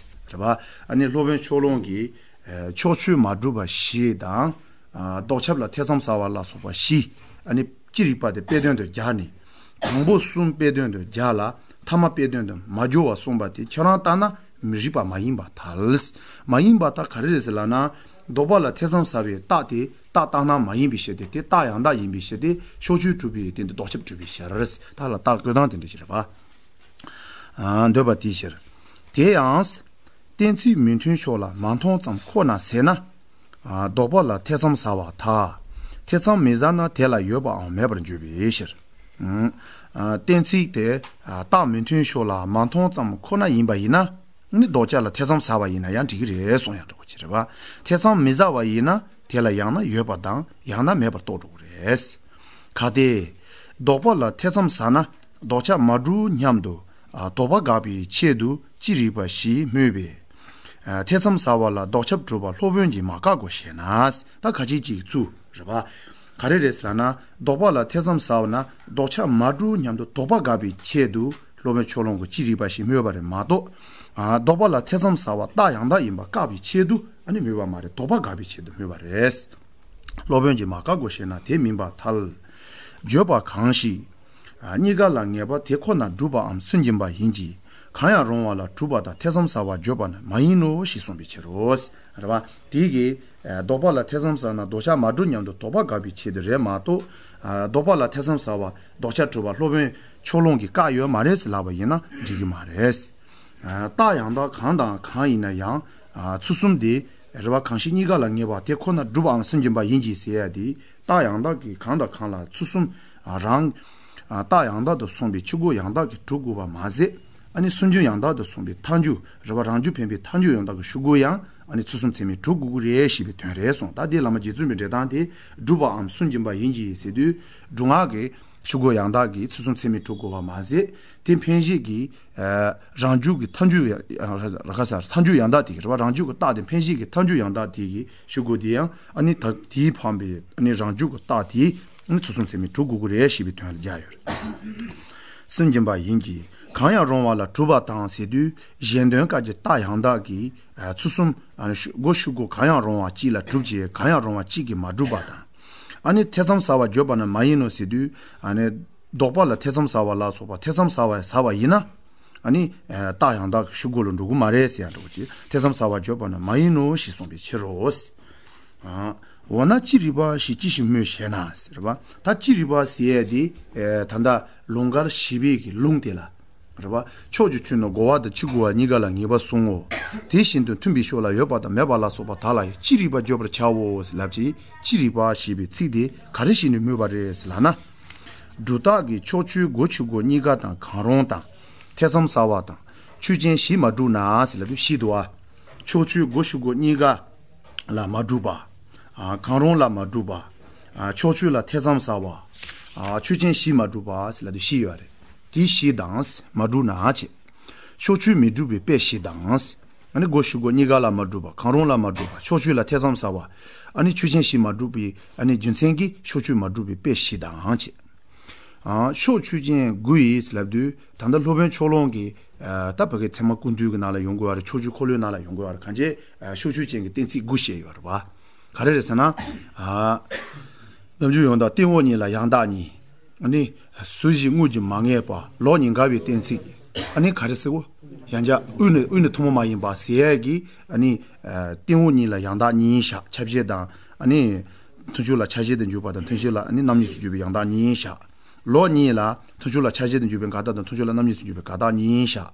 རེད་བ། ཨ་ནི་སློབ་དཔོན་ཕྱོགས་གླང་གིས། ཨེ་ཕྱོགས་ཆོས་མ་གྲུབ་པ་བཞི་དང་། ཨ་ལྡོག་ཁྱབ་ལ་ཐེ་ཚོམ་ཟ་བ་ལ་སོགས་པ་བཞི། ཨ་ནི་ཅི་རིགས་པ་དེ་དཔེ་དོན་དུ་སྦྱར་ནས། དང་པོ་གསུམ་དཔེ་དོན་དུ་སྦྱར་ལ། ཐ་མ་དཔེ་དོན་དུ་མ་སྦྱོར་བ་གསུངས་པ་དེ་ཁྱོད་རང་ལྟར་ན་མི་རིགས་པ་མ་ཡིན་པར་ཐལ། མ་ཡིན་པར་ཐལ་ག་རེ་རེད་ཟེར་ལབ་ན། ལྡོག་པ་ལ་ཐེ་ཚོམ་ཟ་བའི་རྟགས་དེ་རྟགས་ལྟར་སྣང་མ་ཡིན་པའི་ཕྱིར་ཏེ། དེ་རྟགས་ཡང་དག་ཡིན་པའི་ཕྱིར་ཏེ། ཕྱོགས་ཆོས་གྲུབ་པའི་སྟེང་དུ་ལྡོག་ཁྱབ་གྲུབ་པའི་ཕྱིར། ད་ལ་རྟགས་བཀོད་སྟངས་དེ་འདྲ་ཞིག་རེད་པ། ཨ་འདོད་པར་ཐལ་ཕྱིར། དེ་ཡང་། གཏན་ཚིགས་མི་མཐུན་ཕྱོགས་ལ་མ་མཐོང་ཙམ་ཁོ་ན་ཟད་ན། ཨ་ལྡོག་པ་ལ་ཐེ་ཚོམ་ཟ་བར་ཐལ། ཐེ་ཚོམ་མི་ཟ་ན་དེ་ལ་ཡོད་པའམ་མེད་པར་འགྱུར་བའི་ཕྱིར། ཨ་གཏན་ཚིགས་དེ་ཨ་རྟགས་མི་མཐུན་ཕྱོགས་ལ་མ་མཐོང་ཙམ་ཁོ་ན་ཡིན་པ་ཡིན་ན། ནི་ལྡོག་ཁྱབ་ལ་ཐེ་ཚོམ་ཟ་བ་ཡིན་ན་ཡང་འགྲིག་གི་རེད་གསུང་ཡང་འགྲོ་གི་རེད་བ། ཐེ་ཚོམ་མི་ཟ་བ་ཡིན་ན་དེ་ལ་ཡང་ན་ཡོད་པ་དང་ཡང་ན་མེད་པར་རྟོགས་འགྲོ་གི་རེད། གལ་ཏེ། ལྡོག་པ་ལ་ཐེ་ཚོམ་ཟ་ན་ལྡོག་ཁྱབ་མ་གྲུབ་སྙམ་དུ། ཨ་དོགས་པ་དགག་པའི་ཆེད་དུ་ཅི་རིགས་པ་ཞེས་སྨོས་པས། ཨ་ཐེ་ཚོམ་ཟ་བ་ལ་ལྡོག་ཁྱབ་གྲུབ་པ་སློབ་དཔོན་གྱིས་མ་བཀག་གོ་ཞེ་ན། ད་ག་ཅི་ཅིག་བཙུགས་རེད་པ། ག་རེ་རེད་ཟེར་ན། ལྡོག་པ་ལ་ཐེ་ཚོམ་ཟ་བ་ན་ལྡོག་ཁྱབ་མ་གྲུབ་སྙམ་དུ་དོགས་པ་དགག་པའི་ཆེད་དུ་སློབ་དཔོན་ཕྱོགས་གླང་གིས་ཅི་རིགས་པ་ཞེས་སྨོས་པ་རེད་མ་གཏོགས། ཨ་ལྡོག་པ་ལ་ཐེ་ཚོམ་ཟ་བ་རྟགས་ཡང་དག་ཡིན་པ་བཀག་པའི་ཆེད་དུ་ཨ་ནི་སྨོས་པ་མ་རེད། དོགས་པ་དགག་པའི་ཆེད་དུ་སྨོས་པ་རེད། སློབ་དཔོན་གྱིས་མ་བཀག་གོ་ཞེ་ན་དེ་མིན་པར་ཐལ། བརྗོད་པ་གང་ཞིག་ཨ་གཉིས་ཀ་ལ་ངེས་པ་དེ་ཁོ་ན་སྒྲུབ་པའམ་སུན་འབྱིན་པ་ཡིན་གྱི། གང་ཡང་རུང་བ་ལ་གྲུབ་པ་དང་ཐེ་ཚོམ་ཟ་བ་བརྗོད་པ་ནི་མ་ཡིན་ནོ་ཞེས་གསུངས་པའི་ཕྱིར་རོ། རེད་པ། དེ་གིས་ཨ་ལྡོག་པ་ལ་ཐེ་ཚོམ་ཟ་ན་ལྡོག་ཁྱབ་མ་གྲུབ་སྙམ་དུ་དོགས་པ་དགག་པའི་ཆེད་དུ་རེད་མ་གཏོགས། ཨ་ལྡོག་པ་ལ་ཐེ་ཚོམ་ཟ་བ་ལྡོག་ཁྱབ་གྲུབ་པ་སློབ་དཔོན་ཕྱོགས་གླང་གིས་བཀག་ཡོད་མ་རེད་ཟེར་ལབ་པ་ཡིན་ན་འགྲིག་གི་མ་རེད། ཨ་རྟགས་ཡང་དག་གང་དང་གང་ཡིན་ན་ཡང་། ཨ་ཚུལ་གསུམ་དེ་རེད་པ། གང་ཞིག་གཉིས་ཀ་ལ་ངེས་པ་དེ་ཁོ་ན་སྒྲུབ་པའམ་སུན་འབྱིན་པ་ཡིན་གྱི་ཟེར་ཡ་དེ། རྟགས་ཡང་དག་གིས་གང་དང་གང་ལ་ཚུལ་གསུམ་རང་། རྟགས་ཡང་དག་ཏུ་སོང་བའི་ཆོས་འགོད་ཡང་དག་གིས་གྲུབ་དགོས་པ་མ་ཟད། ཨ་ནི་སུན་འབྱིན་ཡང་དག་ཏུ་སོང་བའི་མཐའ་འཇུག་རེད་པ། རང་རྒྱུད་འཕེན་པའི་མཐའ་འཇུག་ཡང་དག་གི་ཤུགས་རྐྱེན་ཡང་ཨ་ནི་ཚུལ་གསུམ་ཚད་མས་གྲུབ་དགོས་ཀྱི་རེད་ཞེས་པའི་དོན་རེད་གསུངས། ད་དེ་བླ་མ་རྗེ་བཙུན་པའི་འགྲེལ་སྟངས་དེ། སྒྲུབ་པའམ་སུན་འབྱིན་པ་ཡིན་གྱི་ཟེར་དུས། སྒྲུབ་ངག་གི་ཤུགས་རྐྱེན་ཡང་དག་གིས་ཚུལ་གསུམ་ཚད་མས་གྲུབ་དགོས་པ་མ་ཟད། དེ་འཕེན་བྱེད་ཀྱི། ཨ་རང་རྒྱུད་ཀྱི་མཐའ་འཇུག་ཡ་ཡ་ར་ཁ་ས་མཐའ་འཇུག་ཡང་དག་དེ་གི་རེད་པ། རང་རྒྱུད་ཀྱི་རྟགས་དེ་འཕེན་བྱེད་ཀྱི་མཐའ་འཇུག་ཡང་དག་དེ་གི་ཤུགས་རྐྱེན་དེ་ཡང་ཨ་ནི་ད་དེས་འཕངས་པའི་ཨ་ནི་རང་རྒྱུད་ཀྱི་རྟགས་དེ་ཨ་ནི་ཚུལ་གསུམ་ཚད་མས་གྲུབ་དགོས་ཀྱི་རེད་ཞེས་པའི་དོན་ལ་སྦྱར་ཡོད་རེད། སུན་འབྱིན་པ་ཡིན་གྱི། གང་ཡང་རུང་བ་ལ་གྲུབ་པ་དང་ཟེར་དུས་གཞན་དོན་སྐབས་ཀྱི་རྟགས་ཡང་དག་གི་ཨ་ཚུལ་གསུམ། ཨ་ནི་ཤུ་སྒོ་ཤུ་སྒོ་གང་ཡང་རུང་བ་གཅིག་ལ་གྲུབ་ཅེས་གང་ཡང་རུང་བ་གཅིག་གིས་མ་གྲུབ་པ་དང་། ཨ་ནི་ཐེ་ཚོམ་ཟ་བ་བརྗོད་པ་ནི་མ་ཡིན་ནོ་ཟེར་དུས། ཨ་ནི་ལྡོག་པ་ལ་ཐེ་ཚོམ་ཟ་བ་ལ་སོགས་པ་ཐེ་ཚོམ་ཟ་བ་ཟ་བ་ཡིན་ན། ཨ་ནི་ཨ་རྟགས་ཡང་དག་གི་ཤུ་སྒོ་ལ་འགྲོ་གི་མ་རེད་ཟེར་ཡང་འགྲོ་གི་ཅིག་ཐེ་ཚོམ་ཟ་བ་བརྗོད་པ་ནི་མ་ཡིན་ནོ་ཞེས་གསུངས་པའི་ཕྱིར་རོ། ཨ། འོ་ན་ཅི་རིགས་པ་ཞེས་ཅི་ཞིག་སྨོས་ཞེ་ན་ཟེར་བ། ད་ཅི་རིགས་པ་ཟེར་ཡས་དེ་ཨེ་ད་ལྟ་ལུང་སྐར་བཞི་པའི་གི་ལུང་དེ་ལ་རེད་བ། ཕྱོགས་ཀྱི་ཆོས་ནི་རྒོལ་བ་དང་ཕྱིར་རྒོལ་བ་གཉིས་ཀ་ལ་ངེས་པར་བཟུང་ངོ་། དེ་བཞིན་དུ་མཐུན་པའི་ཕྱོགས་ལ་ཡོད་པ་དང་མེད་པ་ལ་སོགས་པ་དག་ལ་ཡང་ཅི་རིགས་པ་བརྗོད་པར་བྱའོ་ཟེར་ལབ་ཀྱི། ཅི་རིགས་པ་ཞེས་པའི་ཚིག་དེ་ག་རེ་བྱས་ནས་སྨོས་པ་རེད་ཟེར་ལབ་ན། སྒྲུབ་རྟགས་ཀྱི་ཕྱོགས་ཆོས་སྒོ་ཕྱིར་རྒོལ་གཉིས་ཀ་དང་གང་རུང་དང་། ཐེ་ཚོམ་ཟ་བ་དང་ཆོས་ཅན་བཞི་མ་གྲུབ་ན་ཟེར་ལབ་དུས་བཞི་འདུག་བ། ཕྱོགས་ཆོས་སྒོ་ཕྱིར་རྒོལ་གཉིས་ཀ་ལ་མ་གྲུབ་པ། ཨ་གང་རུང་ལ་མ་གྲུབ་པ། ཨ་ཕྱོགས་ཆོས་ལ་ཐེ་ཚོམ་ཟ་བ། ཨ་ཆོས་ཅན་བཞི་མ་གྲུབ་པ་ཟེར་ལབ་དུས་བཞི་ཡོད་རེད། དེ་བཞི་དང་མ་གྲུབ་ན་བྱས། ཕྱོགས་ཆོས་མི་འགྲུབ་པའི་དཔེ་བཞི་དང་། ཨ་ནི་སྒོ་ཕྱིར་སྒོ་གཉིས་ཀ་ལ་མ་གྲུབ་པ། གང་རུང་ལ་མ་གྲུབ་པ། ཕྱོགས་ཆོས་ལ་ཐེ་ཚོམ་ཟ་བ། ཨ་ནི་ཆོས་ཅན་བཞི་མ་གྲུབ་པའི་ཨ་ནི་རྒྱུ་མཚན་གྱིས་ཕྱོགས་ཆོས་མ་གྲུབ་པའི་དཔེ་བཞི་དང་བྱས། ཨ་ཕྱོགས་ཆོས་ཅན་དགུ་ཡིས་ལབ་དུས་ད་ལྟ་སློབ་དཔོན་ཕྱོགས་གླང་གི་ཨ་ད་བོད་ཀྱི་ཚད་མ་ཀུན་བཏུས་ཀྱི་ནང་ལ་ཡོང་དགོས་པ་རེད། ཕྱོགས་ཆོས་འཁོར་ལོའི་ནང་ལ་ཡོང་དགོས་པ་རེད། གང་བྱས་ཨ་ཕྱོགས་ཆོས་ཅན་གྱི་གཏན་ཚིགས་དགུ་བཤད་ཡོད་རེད་བ། ག་རེ་རེད་ཟེར་ན། ཨ་རྣམ་འགྱུར་ཡང་དག་སྟེང་འོག་གཉིས་ལ་ཡང་དག་གཉིས། ཨ་ནི་ཟུར་བཞི་དངོས་ཀྱིས་མ་ངེས་པ། ལོགས་གཉིས་འགལ་བའི་གཏན་ཚིགས། ཨ་ནི་ག་རེ་ཟེར་བོ། ཡང་བསྐྱར་དབུས་ནས་དབུས་ནས་ཐུན་མོང་མ་ཡིན་པ་ཟེར་ཡས་ཀྱི་ཨ་ནི་ཨ་སྟེང་འོག་གཉིས་ལ་ཡང་དག་གཉིས་བཞག་ཁྱབ་བྱེད་དང་། ཨ་ནི་མཐུན་ཕྱོགས་ལ་ཆ་ཤས་དུ་འཇུག་པ་དང་མཐུན་ཕྱོགས་ལ་ཨ་ནི་རྣམ་གཉིས་སུ་འཇུག་པའི་ཡང་དག་གཉིས་བཞག་ལོགས་གཉིས་ལ་མཐུན་ཕྱོགས་ལ་ཆ་ཤས་དུ་འཇུག་པའི་འགལ་རྟགས་དང་མཐུན་ཕྱོགས་ལ་རྣམ་གཉིས་སུ་འཇུག་པའི་འགལ་རྟགས་གཉིས་བཞག་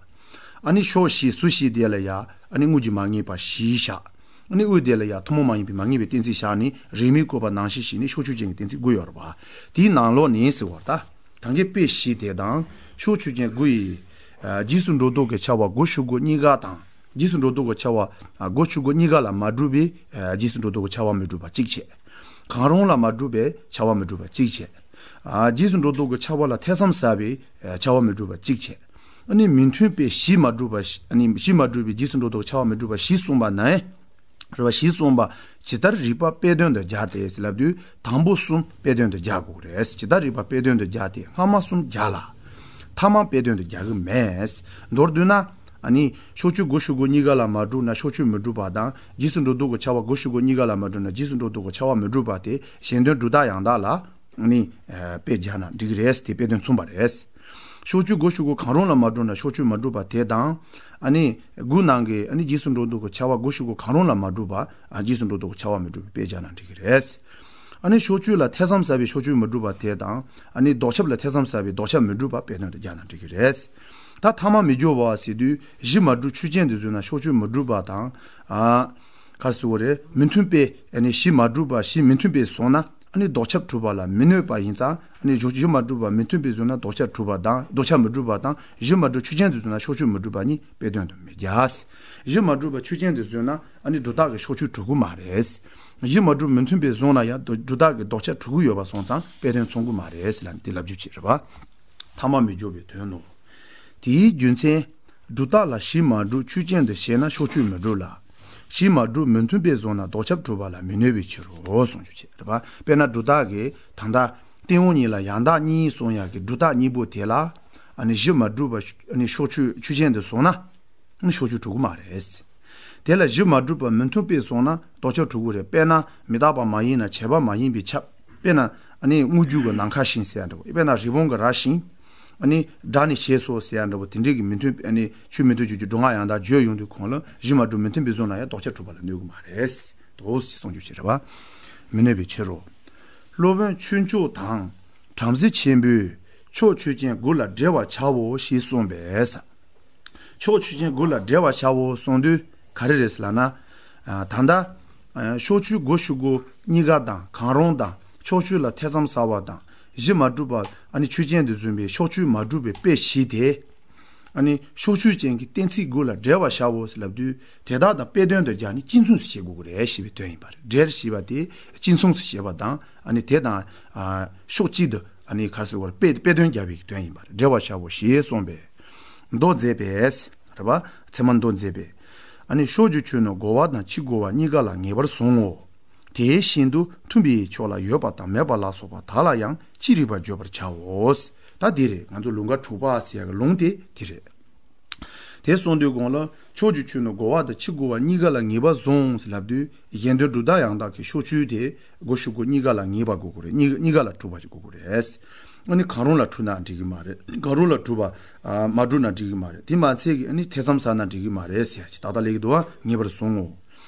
ཨ་ནི་ཕྱོགས་བཞི་ཟུར་བཞི་དེ་ལ་ཡ་ཨ་ནི་དངོས་ཀྱིས་མ་ངེས་པ་བཞི་བཞག་ཨ་ནི་དབུས་དེ་ལ་ཡ་ཐུན་མོང་མ་ཡིན་པའི་མ་ངེས་པའི་གཏན་ཚིགས་བཞག་ནས་རིས་མེད་བཀོད་པ་ནང་བཞིན་བྱས་ནས་ཕྱོགས་ཆོས་ཅན་གྱི་གཏན་ཚིགས་དགུ་ཡོད་རེད་བ། དེའི་ནང་ལོགས་ནས་ཟེར་བ་ད། ད་གིན་དཔེ་བཞི་དེ་དང་ཕྱོགས་ཆོས་ཅན་དགུ་ཡི། ཨ་རྗེས་སུ་འགྲོ་ལྡོག་གི་ཁྱབ་པ་སྒོ་ཕྱིར་སྒོ་གཉིས་ཀ་དང་། རྗེས་སུ་འགྲོ་ལྡོག་གི་ཁྱབ་པ་ཨ་སྒོ་ཕྱིར་སྒོ་གཉིས་ཀ་ལ་མ་གྲུབ་པའི་ཨ་རྗེས་སུ་འགྲོ་ལྡོག་གི་ཁྱབ་པ་མི་འགྲུབ་པ་གཅིག་བྱས། གང་རུང་ལ་མ་གྲུབ་པའི་ཁྱབ་པ་མི་འགྲུབ་པ་གཅིག་བྱས། ཨ་རྗེས་སུ་འགྲོ་ལྡོག་གི་ཁྱབ་པ་ལ་ཐེ་ཚོམ་ཟ་བའི་ཨ་ཁྱབ་པ་མི་འགྲུབ་པ་གཅིག་བྱས། ཨ་ནི་མི་མཐུན་དཔེ་བཞི་མ་གྲུབ་པ་བཞི། ཨ་ནི་བཞི་མ་གྲུབ་པའི་རྗེས་སུ་འགྲོ་ལྡོག་ཁྱབ་པ་མི་འགྲུབ་པ་བཞི་གསུངས་པ་ནས། རེད་བ། བཞི་གསུངས་པ་ཇི་ལྟར་རིགས་པ་དཔེ་དོན་དུ་སྦྱར་ཏེ་ལབ་དུས་དང་པོ་གསུམ་དཔེ་དོན་དུ་སྦྱར་དགོས་རེད། ཇི་ལྟར་རིགས་པ་དཔེ་དོན་དུ་སྦྱར་ཏེ་སྔ་མ་གསུམ་སྦྱར་ལ། ཐ་མ་དཔེ་དོན་དུ་སྦྱར་གི་མེད། མདོར་བསྡུས་ན། ཨ་ནི་ཕྱོགས་ཆོས་སྒོ་ཕྱིར་སྒོ་གཉིས་ཀ་ལ་མ་གྲུབ་ན་ཕྱོགས་ཆོས་མི་འགྲུབ་པ་དང་། རྗེས་སུ་འགྲོ་ལྡོག་གི་ཁྱབ་པ་སྒོ་ཕྱིར་སྒོ་གཉིས་ཀ་ལ་མ་གྲུབ་ན་རྗེས་སུ་འགྲོ་ལྡོག་གི་ཁྱབ་པ་མི་འགྲུབ་པ་དེ་གཞན་དོན་སྒྲུབ་རྟགས་ཡང་དག་ལ། ནི་ཨ་དཔེ་སྦྱར་ན་འགྲིག་གི་རེད་དེ་དཔེ་དོན་མཚུངས་པ་རེད། ཕྱོགས་ཆོས་སྒོ་ཕྱིར་སྒོ་གང་རུང་ལ་མ་གྲུབ་ན་ཕྱོགས་ཆོས་མ་གྲུབ་པ་དེ་དང་། ཨ་ནི་དགུ་ནང་གི་ཨ་ནི་རྗེས་སུ་འགྲོ་ལྡོག་གི་ཁྱབ་པ་སྒོ་ཕྱིར་སྒོ་གང་རུང་ལ་མ་གྲུབ་པ་ཨ་རྗེས་སུ་འགྲོ་ལྡོག་གི་ཁྱབ་པ་མི་གྲུབ་པའི་དཔེ་སྦྱར་ན་འགྲིག་གི་རེད། ཨ་ནི་ཕྱོགས་ཆོས་ལ་ཐེ་ཚོམ་ཟ་བའི་ཕྱོགས་ཆོས་མི་གྲུབ་པ་དེ་དང་། ཨ་ནི་ལྡོག་ཁྱབ་ལ་ཐེ་ཚོམ་ཟ་བའི་ལྡོག་ཁྱབ་མི་གྲུབ་པ་དཔེ་དོན་དུ་སྦྱར་ན་འགྲིག་གི་རེད། ད་ཐ་མ་མི་སྦྱོར་བ་ཟེར་དུས་བཞི་མ་གྲུབ་ཆོས་ཅན་དུ་བཟུང་ན་ཕྱོགས་ཆོས་མི་གྲུབ་པ་དང་། ཨ་ག་རེ་ཟེར་དགོས་རེད། མི་མཐུན་དཔེ་ཨ་ནི་བཞི་མ་གྲུབ་པ་བཞི་མི་མཐུན་དཔེ་བཟུང་ན། ཨ་ནི་ལྡོག་ཁྱབ་གྲུབ་པ་ལ་མི་གནོད་པ་ཡིན་ཙང་། ཨ་ནི་བཞི་མ་གྲུབ་པ་མི་མཐུན་དཔེ་བཟུང་ན་ལྡོག་ཁྱབ་གྲུབ་པ་དང་ལྡོག་ཁྱབ་མི་གྲུབ་པ་དང་། བཞི་མ་གྲུབ་ཆོས་ཅན་དུ་བཟུང་ན་ཕྱོགས་ཆོས་མི་གྲུབ་པ་གཉིས་དཔེ་དོན་དུ་མི་སྦྱར། བཞི་མ་གྲུབ་པ་ཆོས་ཅན་དུ་བཟུང་ན་ཨ་ནི་སྒྲུབ་རྟགས་ཀྱི་ཕྱོགས་ཆོས་གྲུབ་ཀྱི་མ་རེད། བཞི་མ་གྲུབ་མི་མཐུན་དཔེ་བཟུང་ན་ཡང་སྒྲུབ་རྟགས་ཀྱི་ལྡོག་ཁྱབ་གྲུབ་ཀྱི་ཡོད་པ་སོང་ཙང་དཔེ་དོན་མཚུངས་ཀྱི་མ་རེད་ལབ་ནས་དེ་ལབ་རྒྱུ་ཅིག་རེད་པ། ཐ་མ་མི་སྦྱོར་བའི་དོན་ནོ། དེའི་རྒྱུ་མཚན། སྒྲུབ་རྟགས་ལ་བཞི་མ་གྲུབ་ཆོས་ཅན་དུ་བྱས་ན་ཕྱོགས་ཆོས་མི་གྲུབ་ལ། བཞི་མ་གྲུབ་མི་མཐུན་དཔེ་བཟུང་ན་ལྡོག་ཁྱབ་གྲུབ་པ་ལ་མི་གནོད་པའི་ཕྱིར་རོ་གསུངས་རྒྱུ་བྱེད་རེད་པ། དཔེར་ན་སྒྲུབ་རྟགས་ཀྱི་ད་ལྟ་སྟེང་འོག་གཉིས་ལ་ཡང་དག་གཉིས་གསུངས་ཡག་གི་སྒྲུབ་རྟགས་གཉིས་པོ་དེ་ལ། ཨ་ནི་བཞི་མ་གྲུབ་པ་ཨ་ནི་ཕྱོགས་ཆོས་ཆོས་ཅན་དུ་བཟུང་ན། ཨ་ནི་ཕྱོགས་ཆོས་གྲུབ་ཀྱི་མ་རེད། དེ་ལ་བཞི་མ་གྲུབ་པ་མི་མཐུན་དཔེ་བཟུང་ན་ལྡོག་ཁྱབ་གྲུབ་ཀྱི་རེད། དཔེར་ན་མི་རྟག་པ་མ་ཡིན་ན་བྱས་པ་མ་ཡིན་པས་ཁྱབ། དཔེར་ན་ཨ་ནི་དངུལ་རྒྱུ་གི་ནམ་མཁའ་བཞིན་ཟེར་ཡ་འདྲ་བོ། དཔེར་ན་རི་བོང་གི་རྭ་བཞིན། ཨ་ནི་སྒྲ་ནི་བྱས་སོ་ཟེར་ཡ་འདྲ་བོ་དེ་འདྲའི་གི་མི་མཐུན་ཨ་ནི་ཆོས་མི་མཐུན་ཕྱོགས་ཀྱི་སྒྲུབ་ངག་ཡང་དག་བརྗོད་ཡོང་དུས་གོང་ལ་བཞི་མ་གྲུབ་མི་མཐུན་དཔེ་བཟུང་ན་ཡང་ལྡོག་ཁྱབ་གྲུབ་པ་ལ་གནོད་ཀྱི་མ་རེད། དོ་ཞེས་གསུངས་རྒྱུ་ཞིག་རེད་པ། མི་གནོད་པའི་ཕྱིར་རོ། སློབ་དཔོན་ཆོས་མཆོག་དང་། བྲམ་ཟེ་ཆེན་པོས་ཕྱོགས་ཆོས་ཅན་དགུ་ལ་འགྲེལ་བར་བྱའོ་ཞེས་གསུངས་པས། ཕྱོགས་ཆོས་ཅན་དགུ་ལ་འགྲེལ་བར་བྱའོ་གསུངས་དུས་ག་རེ་རེད་ཟེར་ལབ་ན། ཨ་ད་ལྟ་ཨ་ཕྱོགས་ཆོས་སྒོ་ཕྱིར་སྒོ་གཉིས་ཀ་དང་གང་རུང་དང་ཕྱོགས་ཆོས་ལ་ཐེ་ཚོམ་ཟ་བ་དང་བཞི་མ་གྲུབ་པ་ཨ་ནི་ཆོས་ཅན་དུ་བཟུང་བའི་ཕྱོགས་ཆོས་མ་གྲུབ་པའི་དཔེ་བཞི་དེ། ཨ་ནི་ཕྱོགས་ཆོས་ཅན་གྱི་གཏན་ཚིགས་དགུ་ལ་འགྲེལ་བར་བྱའོ་ཞེས་ལབ་དུས་དེ་དག་དང་དཔེ་དོན་དུ་སྦྱར་ནས་གཅིག་མཚུངས་སུ་བྱེད་དགོས་ཀྱི་རེད་ཞེས་པའི་དོན་ཡིན་པ་རེད། འགྲེལ་ཞེས་པ་དེ་གཅིག་མཚུངས་སུ་བྱེད་པ་དང་ཨ་ནི་དེ་དང་ཨ་ཕྱོགས་གཅིག་ཏུ་ཨ་ནི་ག་རེ་ཟེར་དགོས་རེད། དཔེ་དཔེ་དོན་སྦྱར་བའི་དོན་ཡིན་པ་རེད། འགྲེལ་བར་བྱའོ་ཞེས་གསུངས་པས། མདོ་མཛད་པས། རེད་པ། ཚད་མ་མདོ་མཛད་པས། ཨ་ནི་ཕྱོགས་ཀྱི་ཆོས་ནི་རྒོལ་བ་དང་ཕྱིར་རྒོལ་བ་གཉིས་ཀ་ལ་ངེས་པར་བཟུང་ངོ་། དེ་བཞིན་དུ་མཐུན་པའི་ཕྱོགས་ལ་ཡོད་པ་དང་མེད་པ་ལ་སོགས་པ་དག་ལ་ཡང་ཅི་རིགས་པར་བརྗོད་པར་བྱའོ། ད་དེ་རེད། ང་ཚོ་ལུང་ག་གྲུབ་པ་ཟེར་ཡག་གི་ལུང་དེ་དེ་རེད། དེ་གསུངས་དུས་གོང་ལ་ཕྱོགས་ཀྱི་ཆོས་ནི་རྒོལ་བ་དང་ཕྱིར་རྒོལ་བ་གཉིས་ཀ་ལ་ངེས་པར་བཟུང་ཟེར་ལབ་དུས་གཞན་དོན་སྒྲུབ་བདག་ཡང་དག་གི་ཕྱོགས་ཆོས་དེ་རྒོལ་ཕྱིར་རྒོལ་གཉིས་ཀ་ལ་ངེས་པ་དགོས་ཀྱི་རེད། གཉིས་གཉིས་ཀ་ལ་གྲུབ་པ་ཞིག་དགོས་ཀྱི་རེད། ཨ་ནི་གང་རུང་ལ་གྲུབ་ན་འགྲིག་གི་མ་རེད། གང་རུང་ལ་གྲུབ་པ་ཨ་མ་གྲུབ་ན་འགྲིག་གི་མ་རེད། དེ་མ་ཚད་ཀྱི་ཨ་ནི་ཐེ་ཚོམ་ཟ་ན་འགྲིག་གི་མ་རེད་ཟེར་ཡ་ཅིག་ཏག་ཏག་སླེབས་ཀྱི་འདུག་ཨ། ངེས་པར་བཟུང་ངོ་།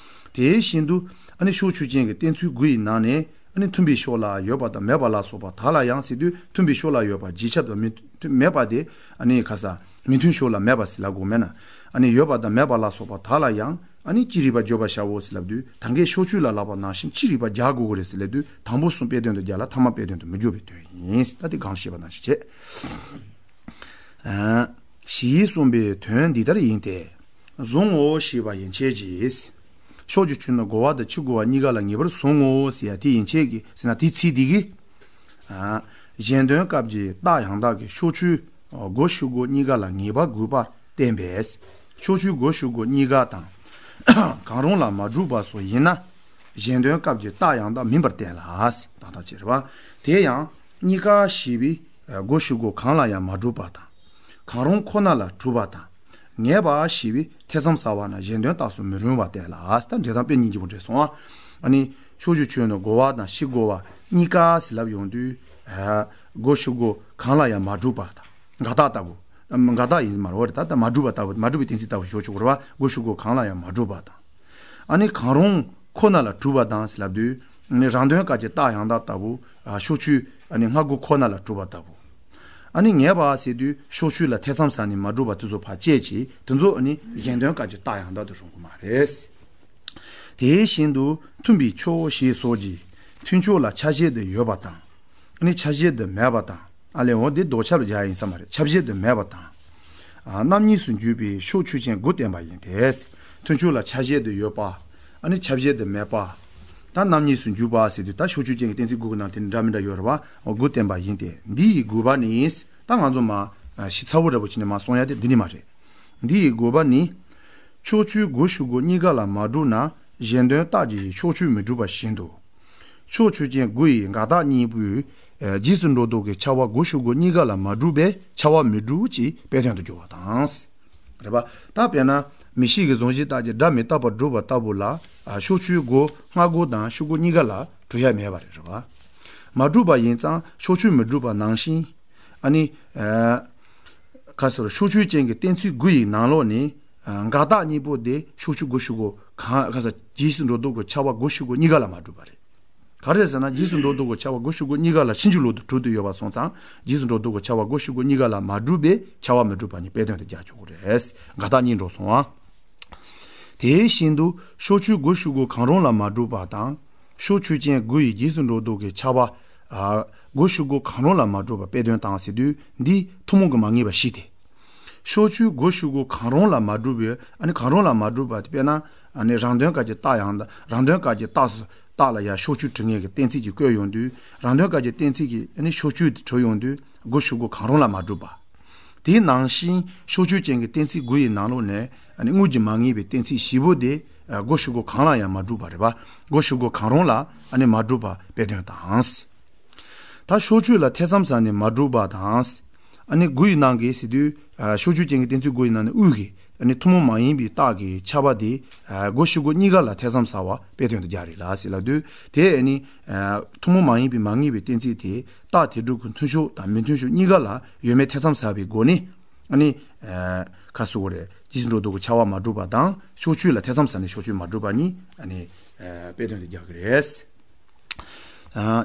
དེ་བཞིན་དུ་ཨ་ནི་ཕྱོགས་ཆོས་ཅན་གྱི་གཏན་ཚིགས་དགུ་ཡི་ནང་ནས་ཨ་ནི་མཐུན་པའི་ཕྱོགས་ལ་ཡོད་པ་དང་མེད་པ་ལ་སོགས་པ་དག་ལ་ཡང་ཟེར་དུས་མཐུན་པའི་ཕྱོགས་ལ་ཡོད་པ་རྗེས་ཁྱབ་དང་མི་མཐུན་མེད་པ་དེ་ཨ་ནི་ཁ་ས་མི་མཐུན་ཕྱོགས་ལ་མེད་པ་ཟེར་ལབ་དགོས་མེད་ན། ཨ་ནི་ཡོད་པ་དང་མེད་པ་ལ་སོགས་པ་དག་ལ་ཡང་ཨ་ནི་ཅི་རིགས་པ་བརྗོད་པར་བྱའོ་ཟེར་ལབ་དུས་ད་གིན་ཕྱོགས་ཆོས་ལ་ལབ་པ་ནང་བཞིན་ཅི་རིགས་པ་རྒྱག་དགོས་ཀྱི་རེད་ཟེར་ལབ་དུས་དང་པོ་གསུམ་དཔེ་དོན་དུ་སྦྱར་ལ་ཐ་མ་དཔེ་དོན་དུ་མི་འཇོག་པའི་དོན་ཡིན། ད་དེ་གང་ཤེས་པ་ནང་བཞིན་བྱེད། ཨ། ཞེས་གསུངས་པའི་དོན་འདི་ལྟར་ཡིན་ཏེ། བཟུང་ངོ་ཞེས་པ་ཡན་ཆད་ཀྱིས། ཕྱོགས་ཀྱི་ཆོས་ནི་རྒོལ་བ་དང་ཕྱིར་རྒོལ་བ་གཉིས་ཀ་ལ་ངེས་པར་བཟུང་ངོ་ཟེར་ཡ་དེ་ཡན་ཆད་ཀྱིས་ཟེར་ན་དེའི་ཚིག་འདི་གིས། ཨ། གཞན་དོན་སྐབས་ཀྱི་རྟགས་ཡང་དག་གི་ཕྱོགས་ཆོས་རྒོལ་ཕྱིར་རྒོལ་གཉིས་ཀ་ལ་ངེས་པ་དགོས་པར་བསྟན་པས། ཕྱོགས་ཆོས་རྒོལ་ཕྱིར་རྒོལ་གཉིས་ཀ་དང་། གང་རུང་ལ་མ་གྲུབ་པ་སོགས་ཡིན་ན། གཞན་དོན་སྐབས་ཀྱི་རྟགས་ཡང་དག་མིན་པར་བསྟན་ལ། ཏག་ཏག་ཅེས་རེད་བ། དེ་ཡང་གཉིས་ཀ་ཞེས་པའི་རྒོལ་ཕྱིར་རྒོལ་གང་ལ་ཡང་མ་གྲུབ་པ་དང་། གང་རུང་ཁོ་ན་ལ་གྲུབ་པ་དང་། ངེས་པ་ཞེས་པའི་ཐེ་ཚོམ་ཟ་བ་ན་གཞན་དོན་རྟགས་སུ་མི་རུང་བ་བསྟན་ལ། ད་འགྲེལ་དང་དཔེ་གཉིས་ཀྱི་བུ་འདྲེས་སོང་ཨ། ཨ་ནི་ཕྱོགས་ཆོས་ཆོས་ནི་རྒོལ་བ་དང་ཕྱིར་རྒོལ་བ་གཉིས་ཀ་ཟེར་ལབ་ཡོང་དུས། རྒོལ་ཕྱིར་རྒོལ་གང་ལ་ཡང་མ་གྲུབ་པ་དང་འགལ་རྟགས་ལྟ་བུ། འགལ་རྟགས་ཡིན་མ་རེད་བ། ད་ལྟ་མ་གྲུབ་པ་ལྟ་བུ་མ་གྲུབ་པའི་གཏན་ཚིགས་ལྟ་བུ་ཞོག་ཆོག་གི་རེད་བ། རྒོལ་ཕྱིར་རྒོལ་གང་ལ་ཡང་མ་གྲུབ་པ་དང་། ཨ་ནི་གང་རུང་ཁོ་ན་ལ་གྲུབ་པ་དང་ཟེར་ལབ་དུས། ཨ་ནི་རང་དོན་སྐབས་ཀྱི་རྟགས་ཡང་དག་ལྟ་བུ། ཕྱོགས་ཆོས་ཨ་ནི་སྔ་རྒོལ་ཁོ་ན་ལ་གྲུབ་པ་ལྟ་བུ། ཨ་ནི་ངེས་པ་ཟེར་དུས་ཕྱོགས་ཆོས་ལ་ཐེ་ཚོམ་ཟ་ནས་མ་གྲུབ་པ་དེ་ཚོ་ཕར་བཅད་ཅིག་དེ་ཚོ་ཨ་ནི་གཞན་དོན་སྐབས་ཀྱི་རྟགས་ཡང་དག་ཏུ་རུང་གི་མ་རེད། དེ་བཞིན་དུ་མཐུན་པའི་ཕྱོགས་ཞེས་སོགས་ཀྱི་མཐུན་ཕྱོགས་ལ་ཆ་ཤས་དུ་ཡོད་པ་དང་། ཨ་ནི་ཆ་ཤས་དུ་མེད་པ་དང་། ཨ་ལས་འོ་འདི་ལྡོག་ཁྱབ་ལ་སྦྱར་ཡིན་ས་མ་རེད། ཆ་ཤས་དུ་མེད་པ་དང་། ཨ་རྣམ་གཉིས་སུ་འཇུག་པའི་ཕྱོགས་ཆོས་ཅན་དགུ་བསྟན་པ་ཡིན་ཏེ། མཐུན་ཕྱོགས་ལ་ཆ་ཤས་དུ་ཡོད་པ། ཨ་ནི་ཆ་ཤས་དུ་མེད་པ། ད་རྣམ་གཉིས་སུ་འཇུག་པ་ཟེར་དུས་ད་ཕྱོགས་ཆོས་ཅན་གྱི་གཏན་ཚིགས་དགུ་གི་ནང་དེ་ནི་འདྲ་མི་འདྲ་ཡོད་རེད་བ། འོ་དགུ་བསྟན་པ་ཡིན་ཏེ་འདི་ཡི་དགོས་པ་ནི། ད་ང་ཚོ་མ་ཞིབ་ཚ་བོ་འདྲ་པོ་བྱས་ནས་མ་གསུང་ཡ་དེ་འདི་ནི་མ་རེད། འདི་ཡི་དགོས་པ་ནི། ཕྱོགས་ཆོས་རྒོལ་ཕྱིར་རྒོལ་གཉིས་ཀ་ལ་མ་གྲུབ་ན་གཞན་དོན་རྟགས་ཀྱི་ཕྱོགས་ཆོས་མི་འགྲུབ་པ་བཞིན་དུ། ཕྱོགས་ཆོས་ཅན་དགུ་ཡི་འགལ་རྟགས་གཉིས་པོའི་རྗེས་སུ་འགྲོ་ལྡོག་གི་ཁྱབ་པ་རྒོལ་ཕྱིར་རྒོལ་གཉིས་ཀ་ལ་མ་གྲུབ་པས་ཁྱབ་པ་མི་འགྲུབ་ཅེས་དཔེ་དོན་དུ་འཇོག་པ་དང་། རེད་པ། ད་དཔེར་ན་མིག་ཤེས་ཀྱི་གཟུང་གཞི་རྟགས་ཀྱི་སྒྲ་མི་རྟག་པར་སྒྲུབ་པ་ལྟ་བུ་ལ་ཕྱོགས་ཆོས་རྒོལ་སྔ་རྒོལ་དང་ཕྱིར་རྒོལ་གཉིས་ཀ་ལ་གྲུབ་ཡ་མེད་པ་རེད། རེད་པ། མ་གྲུབ་པ་ཡིན་ཙང་ཕྱོགས་ཆོས་མི་འགྲུབ་པ་ནང་བཞིན། ཨ་ནི། ཁ་སོར་ཕྱོགས་ཆོས་ཅན་གྱི་གཏན་ཚིགས་དགུ་ཡི་ནང་ལོགས་ནས། འགལ་རྟགས་གཉིས་པོ་དེ་ཕྱོགས་ཆོས་རྒོལ་ཕྱིར་རྒོལ་གང་ཁ་སོར་རྗེས་སུ་འགྲོ་ལྡོག་གི་ཁྱབ་པ་རྒོལ་ཕྱིར་རྒོལ་གཉིས་ཀ་ལ་མ་གྲུབ་པ་རེད། ག་རེ་ཟེར་ན་རྗེས་སུ་འགྲོ་ལྡོག་གི་ཁྱབ་པ་རྒོལ་ཕྱིར་རྒོལ་གཉིས་ཀ་ལ་ཕྱིན་ཅི་ལོག་ཏུ་གྲུབ་ཏུ་ཡོད་པ་སོང་ཙང་རྗེས་སུ་འགྲོ་ལྡོག་གི་ཁྱབ་པ་རྒོལ་ཕྱིར་རྒོལ་གཉིས་ཀ་ལ་མ་གྲུབ་པས་ཁྱབ་པ་མི་འགྲུབ་པ་ནི་དཔེ་དོན་དུ་རྒྱག་ཆོག་གི་རེད། འགལ་རྟགས་གཉིས་འགྲོ་སོང་ཨ། དེ་བཞིན་དུ་ཕྱོགས་ཆོས་རྒོལ་ཕྱིར་རྒོལ་གང་རུང་ལ་མ་གྲུབ་པ་དང་། ཕྱོགས་ཆོས་ཅན་དགུ་ཡི་རྗེས་སུ་འགྲོ་ལྡོག་གི་ཁྱབ་པ། ཨ། རྒོལ་ཕྱིར་རྒོལ་གང་རུང་ལ་མ་གྲུབ་པ་དཔེ་དོན་དང་ཟེར་དུས་འདི་ཐུན་མོང་གི་མ་ངེས་པ་བཞི་སྟེ། ཕྱོགས་ཆོས་རྒོལ་ཕྱིར་རྒོལ་གང་རུང་ལ་མ་གྲུབ་པའི་ཨ་ནི་གང་རུང་ལ་མ་གྲུབ་པ་དེ་དཔེར་ན་ཨ་ནི་རང་དོན་སྐབས་ཀྱི་རྟགས་ཡང་དག་རང་དོན་སྐབས་ཀྱི་རྟགས་སུ་རྟགས་ལ་ཡང་ཕྱོགས་ཆོས་གྲུབ་ངེས་ཀྱི་གཏན་ཚིགས་ཀྱིས་བཀོད་ཡོང་དུས་རང་དོན་སྐབས་ཀྱི་གཏན་ཚིགས་ཀྱིས་ཨ་ནི་ཕྱོགས་ཆོས་དེ་གྲུབ་ཡོང་དུས་རྒོལ་ཕྱིར་རྒོལ་གང་རུང་ལ་མ་གྲུབ་པ། དེ་ནང་བཞིན་ཕྱོགས་ཆོས་ཅན་གྱི་གཏན་ཚིགས་དགུ་ཡི་ནང་ལོགས་ནས་ཨ་ནི་དངོས་ཀྱི་མ་ངེས་པའི་གཏན་ཚིགས་བཞི་པོ་དེ་རྒོལ་ཕྱིར་རྒོལ་གང་ལ་ཡང་མ་གྲུབ་པ་རེད་པ། རྒོལ་ཕྱིར་རྒོལ་གང་རུང་ལ་ཨ་ནི་མ་གྲུབ་པ་དཔེ་དོན་དང་། ད་ཕྱོགས་ཆོས་ལ་ཐེ་ཚོམ་ཟ་ནས་མ་གྲུབ་པ་དང་། ཨ་ནི་དགུ་ཡི་ནང་གི་ཟེར་དུས་ཕྱོགས་ཆོས་ཅན་གྱི་གཏན་ཚིགས་དགུ་ཡི་ནང་ནས་དབུས་ཀྱི་ཨ་ནི་ཐུན་མོང་མ་ཡིན་པའི་རྟགས་ཀྱི་ཁྱབ་པ་དེ་རྒོལ་ཕྱིར་རྒོལ་གཉིས་ཀ་ལ་ཐེ་ཚོམ་ཟ་བ་དཔེ་དོན་དུ་རྒྱག་རེད་ལ་ཟེར་ལབ་དུས་དེ་ཨ་ནི་ཐུན་མོང་མ་ཡིན་པའི་མ་ངེས་པའི་གཏན་ཚིགས་དེ་རྟགས་དེ་དྲུག་གི་མཐུན་ཕྱོགས་དང་མི་མཐུན་ཕྱོགས་གཉིས་ཀ་ལ་ཡོད་མེད་ཐེ་ཚོམ་ཟ་བའི་སྒོ་ནས། ཨ་ནི། ཁ་གསོ་གི་རེད། རྗེས་སུ་འགྲོ་ལྡོག་གི་ཁྱབ་པ་མ་གྲུབ་པ་དང་ཕྱོགས་ཆོས་ལ་ཐེ་ཚོམ་ཟ་ནས་ཕྱོགས་ཆོས་མ་གྲུབ་པ་གཉིས་ཨ་ནི། དཔེ་དོན་དུ་རྒྱག་གི་རེད།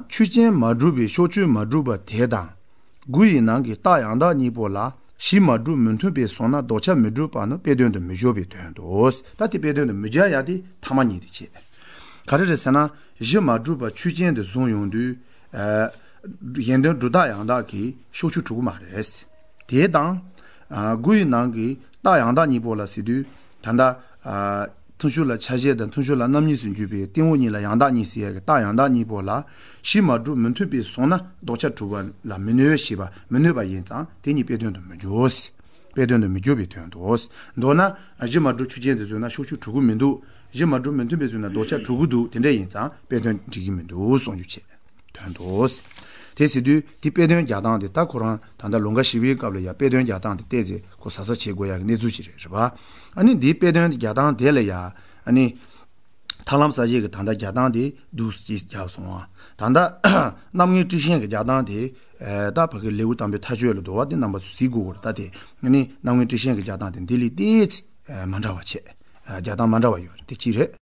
ཆོས་ཅན་མ་གྲུབ་པའི་ཕྱོགས་ཆོས་མ་གྲུབ་པ་དེ་དང་། དགུ་ཡི་ནང་གི་རྟགས་ཡང་དག་གཉིས་པོ་ལ་གཞི་མ་གྲུབ་མི་མཐུན་པས་བཟུང་ན་ལྡོག་ཁྱབ་མི་འགྲུབ་པ་ནི་དཔེ་དོན་དུ་མི་འཇོག་པའི་དོན་ཏོ། ད་དེ་དཔེ་དོན་དུ་མི་འཇོག་ཡ་དེ་ཐ་མ་གཉིས་དེ་བྱེད། ག་རེ་རེད་ཟེར་ན་གཞི་མ་གྲུབ་པ་ཆོས་ཅན་དུ་བཟུང་ཡོང་དུས། གཞན་དོན་སྒྲུབ་རྟགས་ཡང་དག་གི་ཕྱོགས་ཆོས་གྲུབ་ཀྱི་མ་རེད། དེ་དང་། དགུ་ཡི་ནང་གི་རྟགས་ཡང་དག་གཉིས་པོ་ལ་ཟེར་དུས། ད་ལྟ། མཐུན་ཕྱོགས་ལ་ཆ་ཤས་དང་མཐུན་ཕྱོགས་ལ་རྣམ་གཉིས་སུ་འཇུག་པའི་སྟེང་འོག་གཉིས་ལ་ཡང་དག་གཉིས་ཟེར་ཡ་གི་རྟགས་ཡང་དག་གཉིས་པོ་ལ་གཞི་མ་གྲུབ་མི་མཐུན་པས་བཟུང་ན་ལྡོག་ཆ་གྲུབ་པ་ལ་མི་གནོད་ཞེས་པ་མི་གནོད་པ་ཡིན་ཙང་དེ་གཉིས་དཔེ་དོན་དུ་མི་འཇོག་དཔེ་དོན་དུ་མི་འཇོག་པའི་དོན་ཏོ། མདོར་ན་གཞི་མ་གྲུབ་ཆོས་ཅན་དུ་བཟུང་ན་ཕྱོགས་ཆོས་གྲུབ་ཀྱི་མི་འདུག་གཞི་མ་གྲུབ་མི་མཐུན་པས་བཟུང་ན་ལྡོག་ཆ་གྲུབ་ཀྱི་འདུག་དེ་འདྲ་ཡིན་ཙང་དཔེ་དོན་འགྲིག་གི་མི་འདུག་གསུང་རྒྱུ་བྱེད། དོན་ཏོ། དེ་ཟེར་དུས་དེ་དཔེ་དོན་རྒྱག་སྟངས་དེ་ད་ཁོ་རང་ད་ལྟ་ལུང་པ་ཞི་བའི་སྐབས་ལ་ཡ་དཔེ་དོན་རྒྱག་སྟངས་དེ་བལྟས་ཚེ་ཁོ་གཟབ་གཟབ་བྱེད་དགོས་ཡག་གི་གནས་ཚུལ་ཅིག་རེད། རེད་པ། ཨ་ནི་འདིའི་དཔེ་དོན་རྒྱག་སྟངས་དེ་ལ་ཡ་ཨ་ནི། ཐར་ལམ་གསལ་བྱེད་ཀྱི་ད་ལྟ་རྒྱག་སྟངས་དེ་འདུག་སེ་རྒྱག་སོང་བ། ད་ལྟ་རྣམ་ངེས་ཊཱིཀ་ཆེན་གྱི་རྒྱག་སྟངས་དེ་ཨ་ད་ཕ་གི་ལེའུ་དང་པོའི་མཐའ་དཔྱོད་ལ་འདུག་པ། དེ་རྣམ་པ་ཚོས་གཟིགས་དགོས་ཀྱི་རེད། ད་དེ་ཨ་ནི་རྣམ་ངེས་ཊཱིཀ་ཆེན་གྱི་རྒྱག་སྟངས་དེ་འདི་ལས་ཏོག་ཙམ་ཨ་མ་འདྲ་བ་བྱས། ཨ་རྒྱག་སྟངས་མ་འདྲ་བ་ཡོད་རེད། དེ་གཅིག་རེད།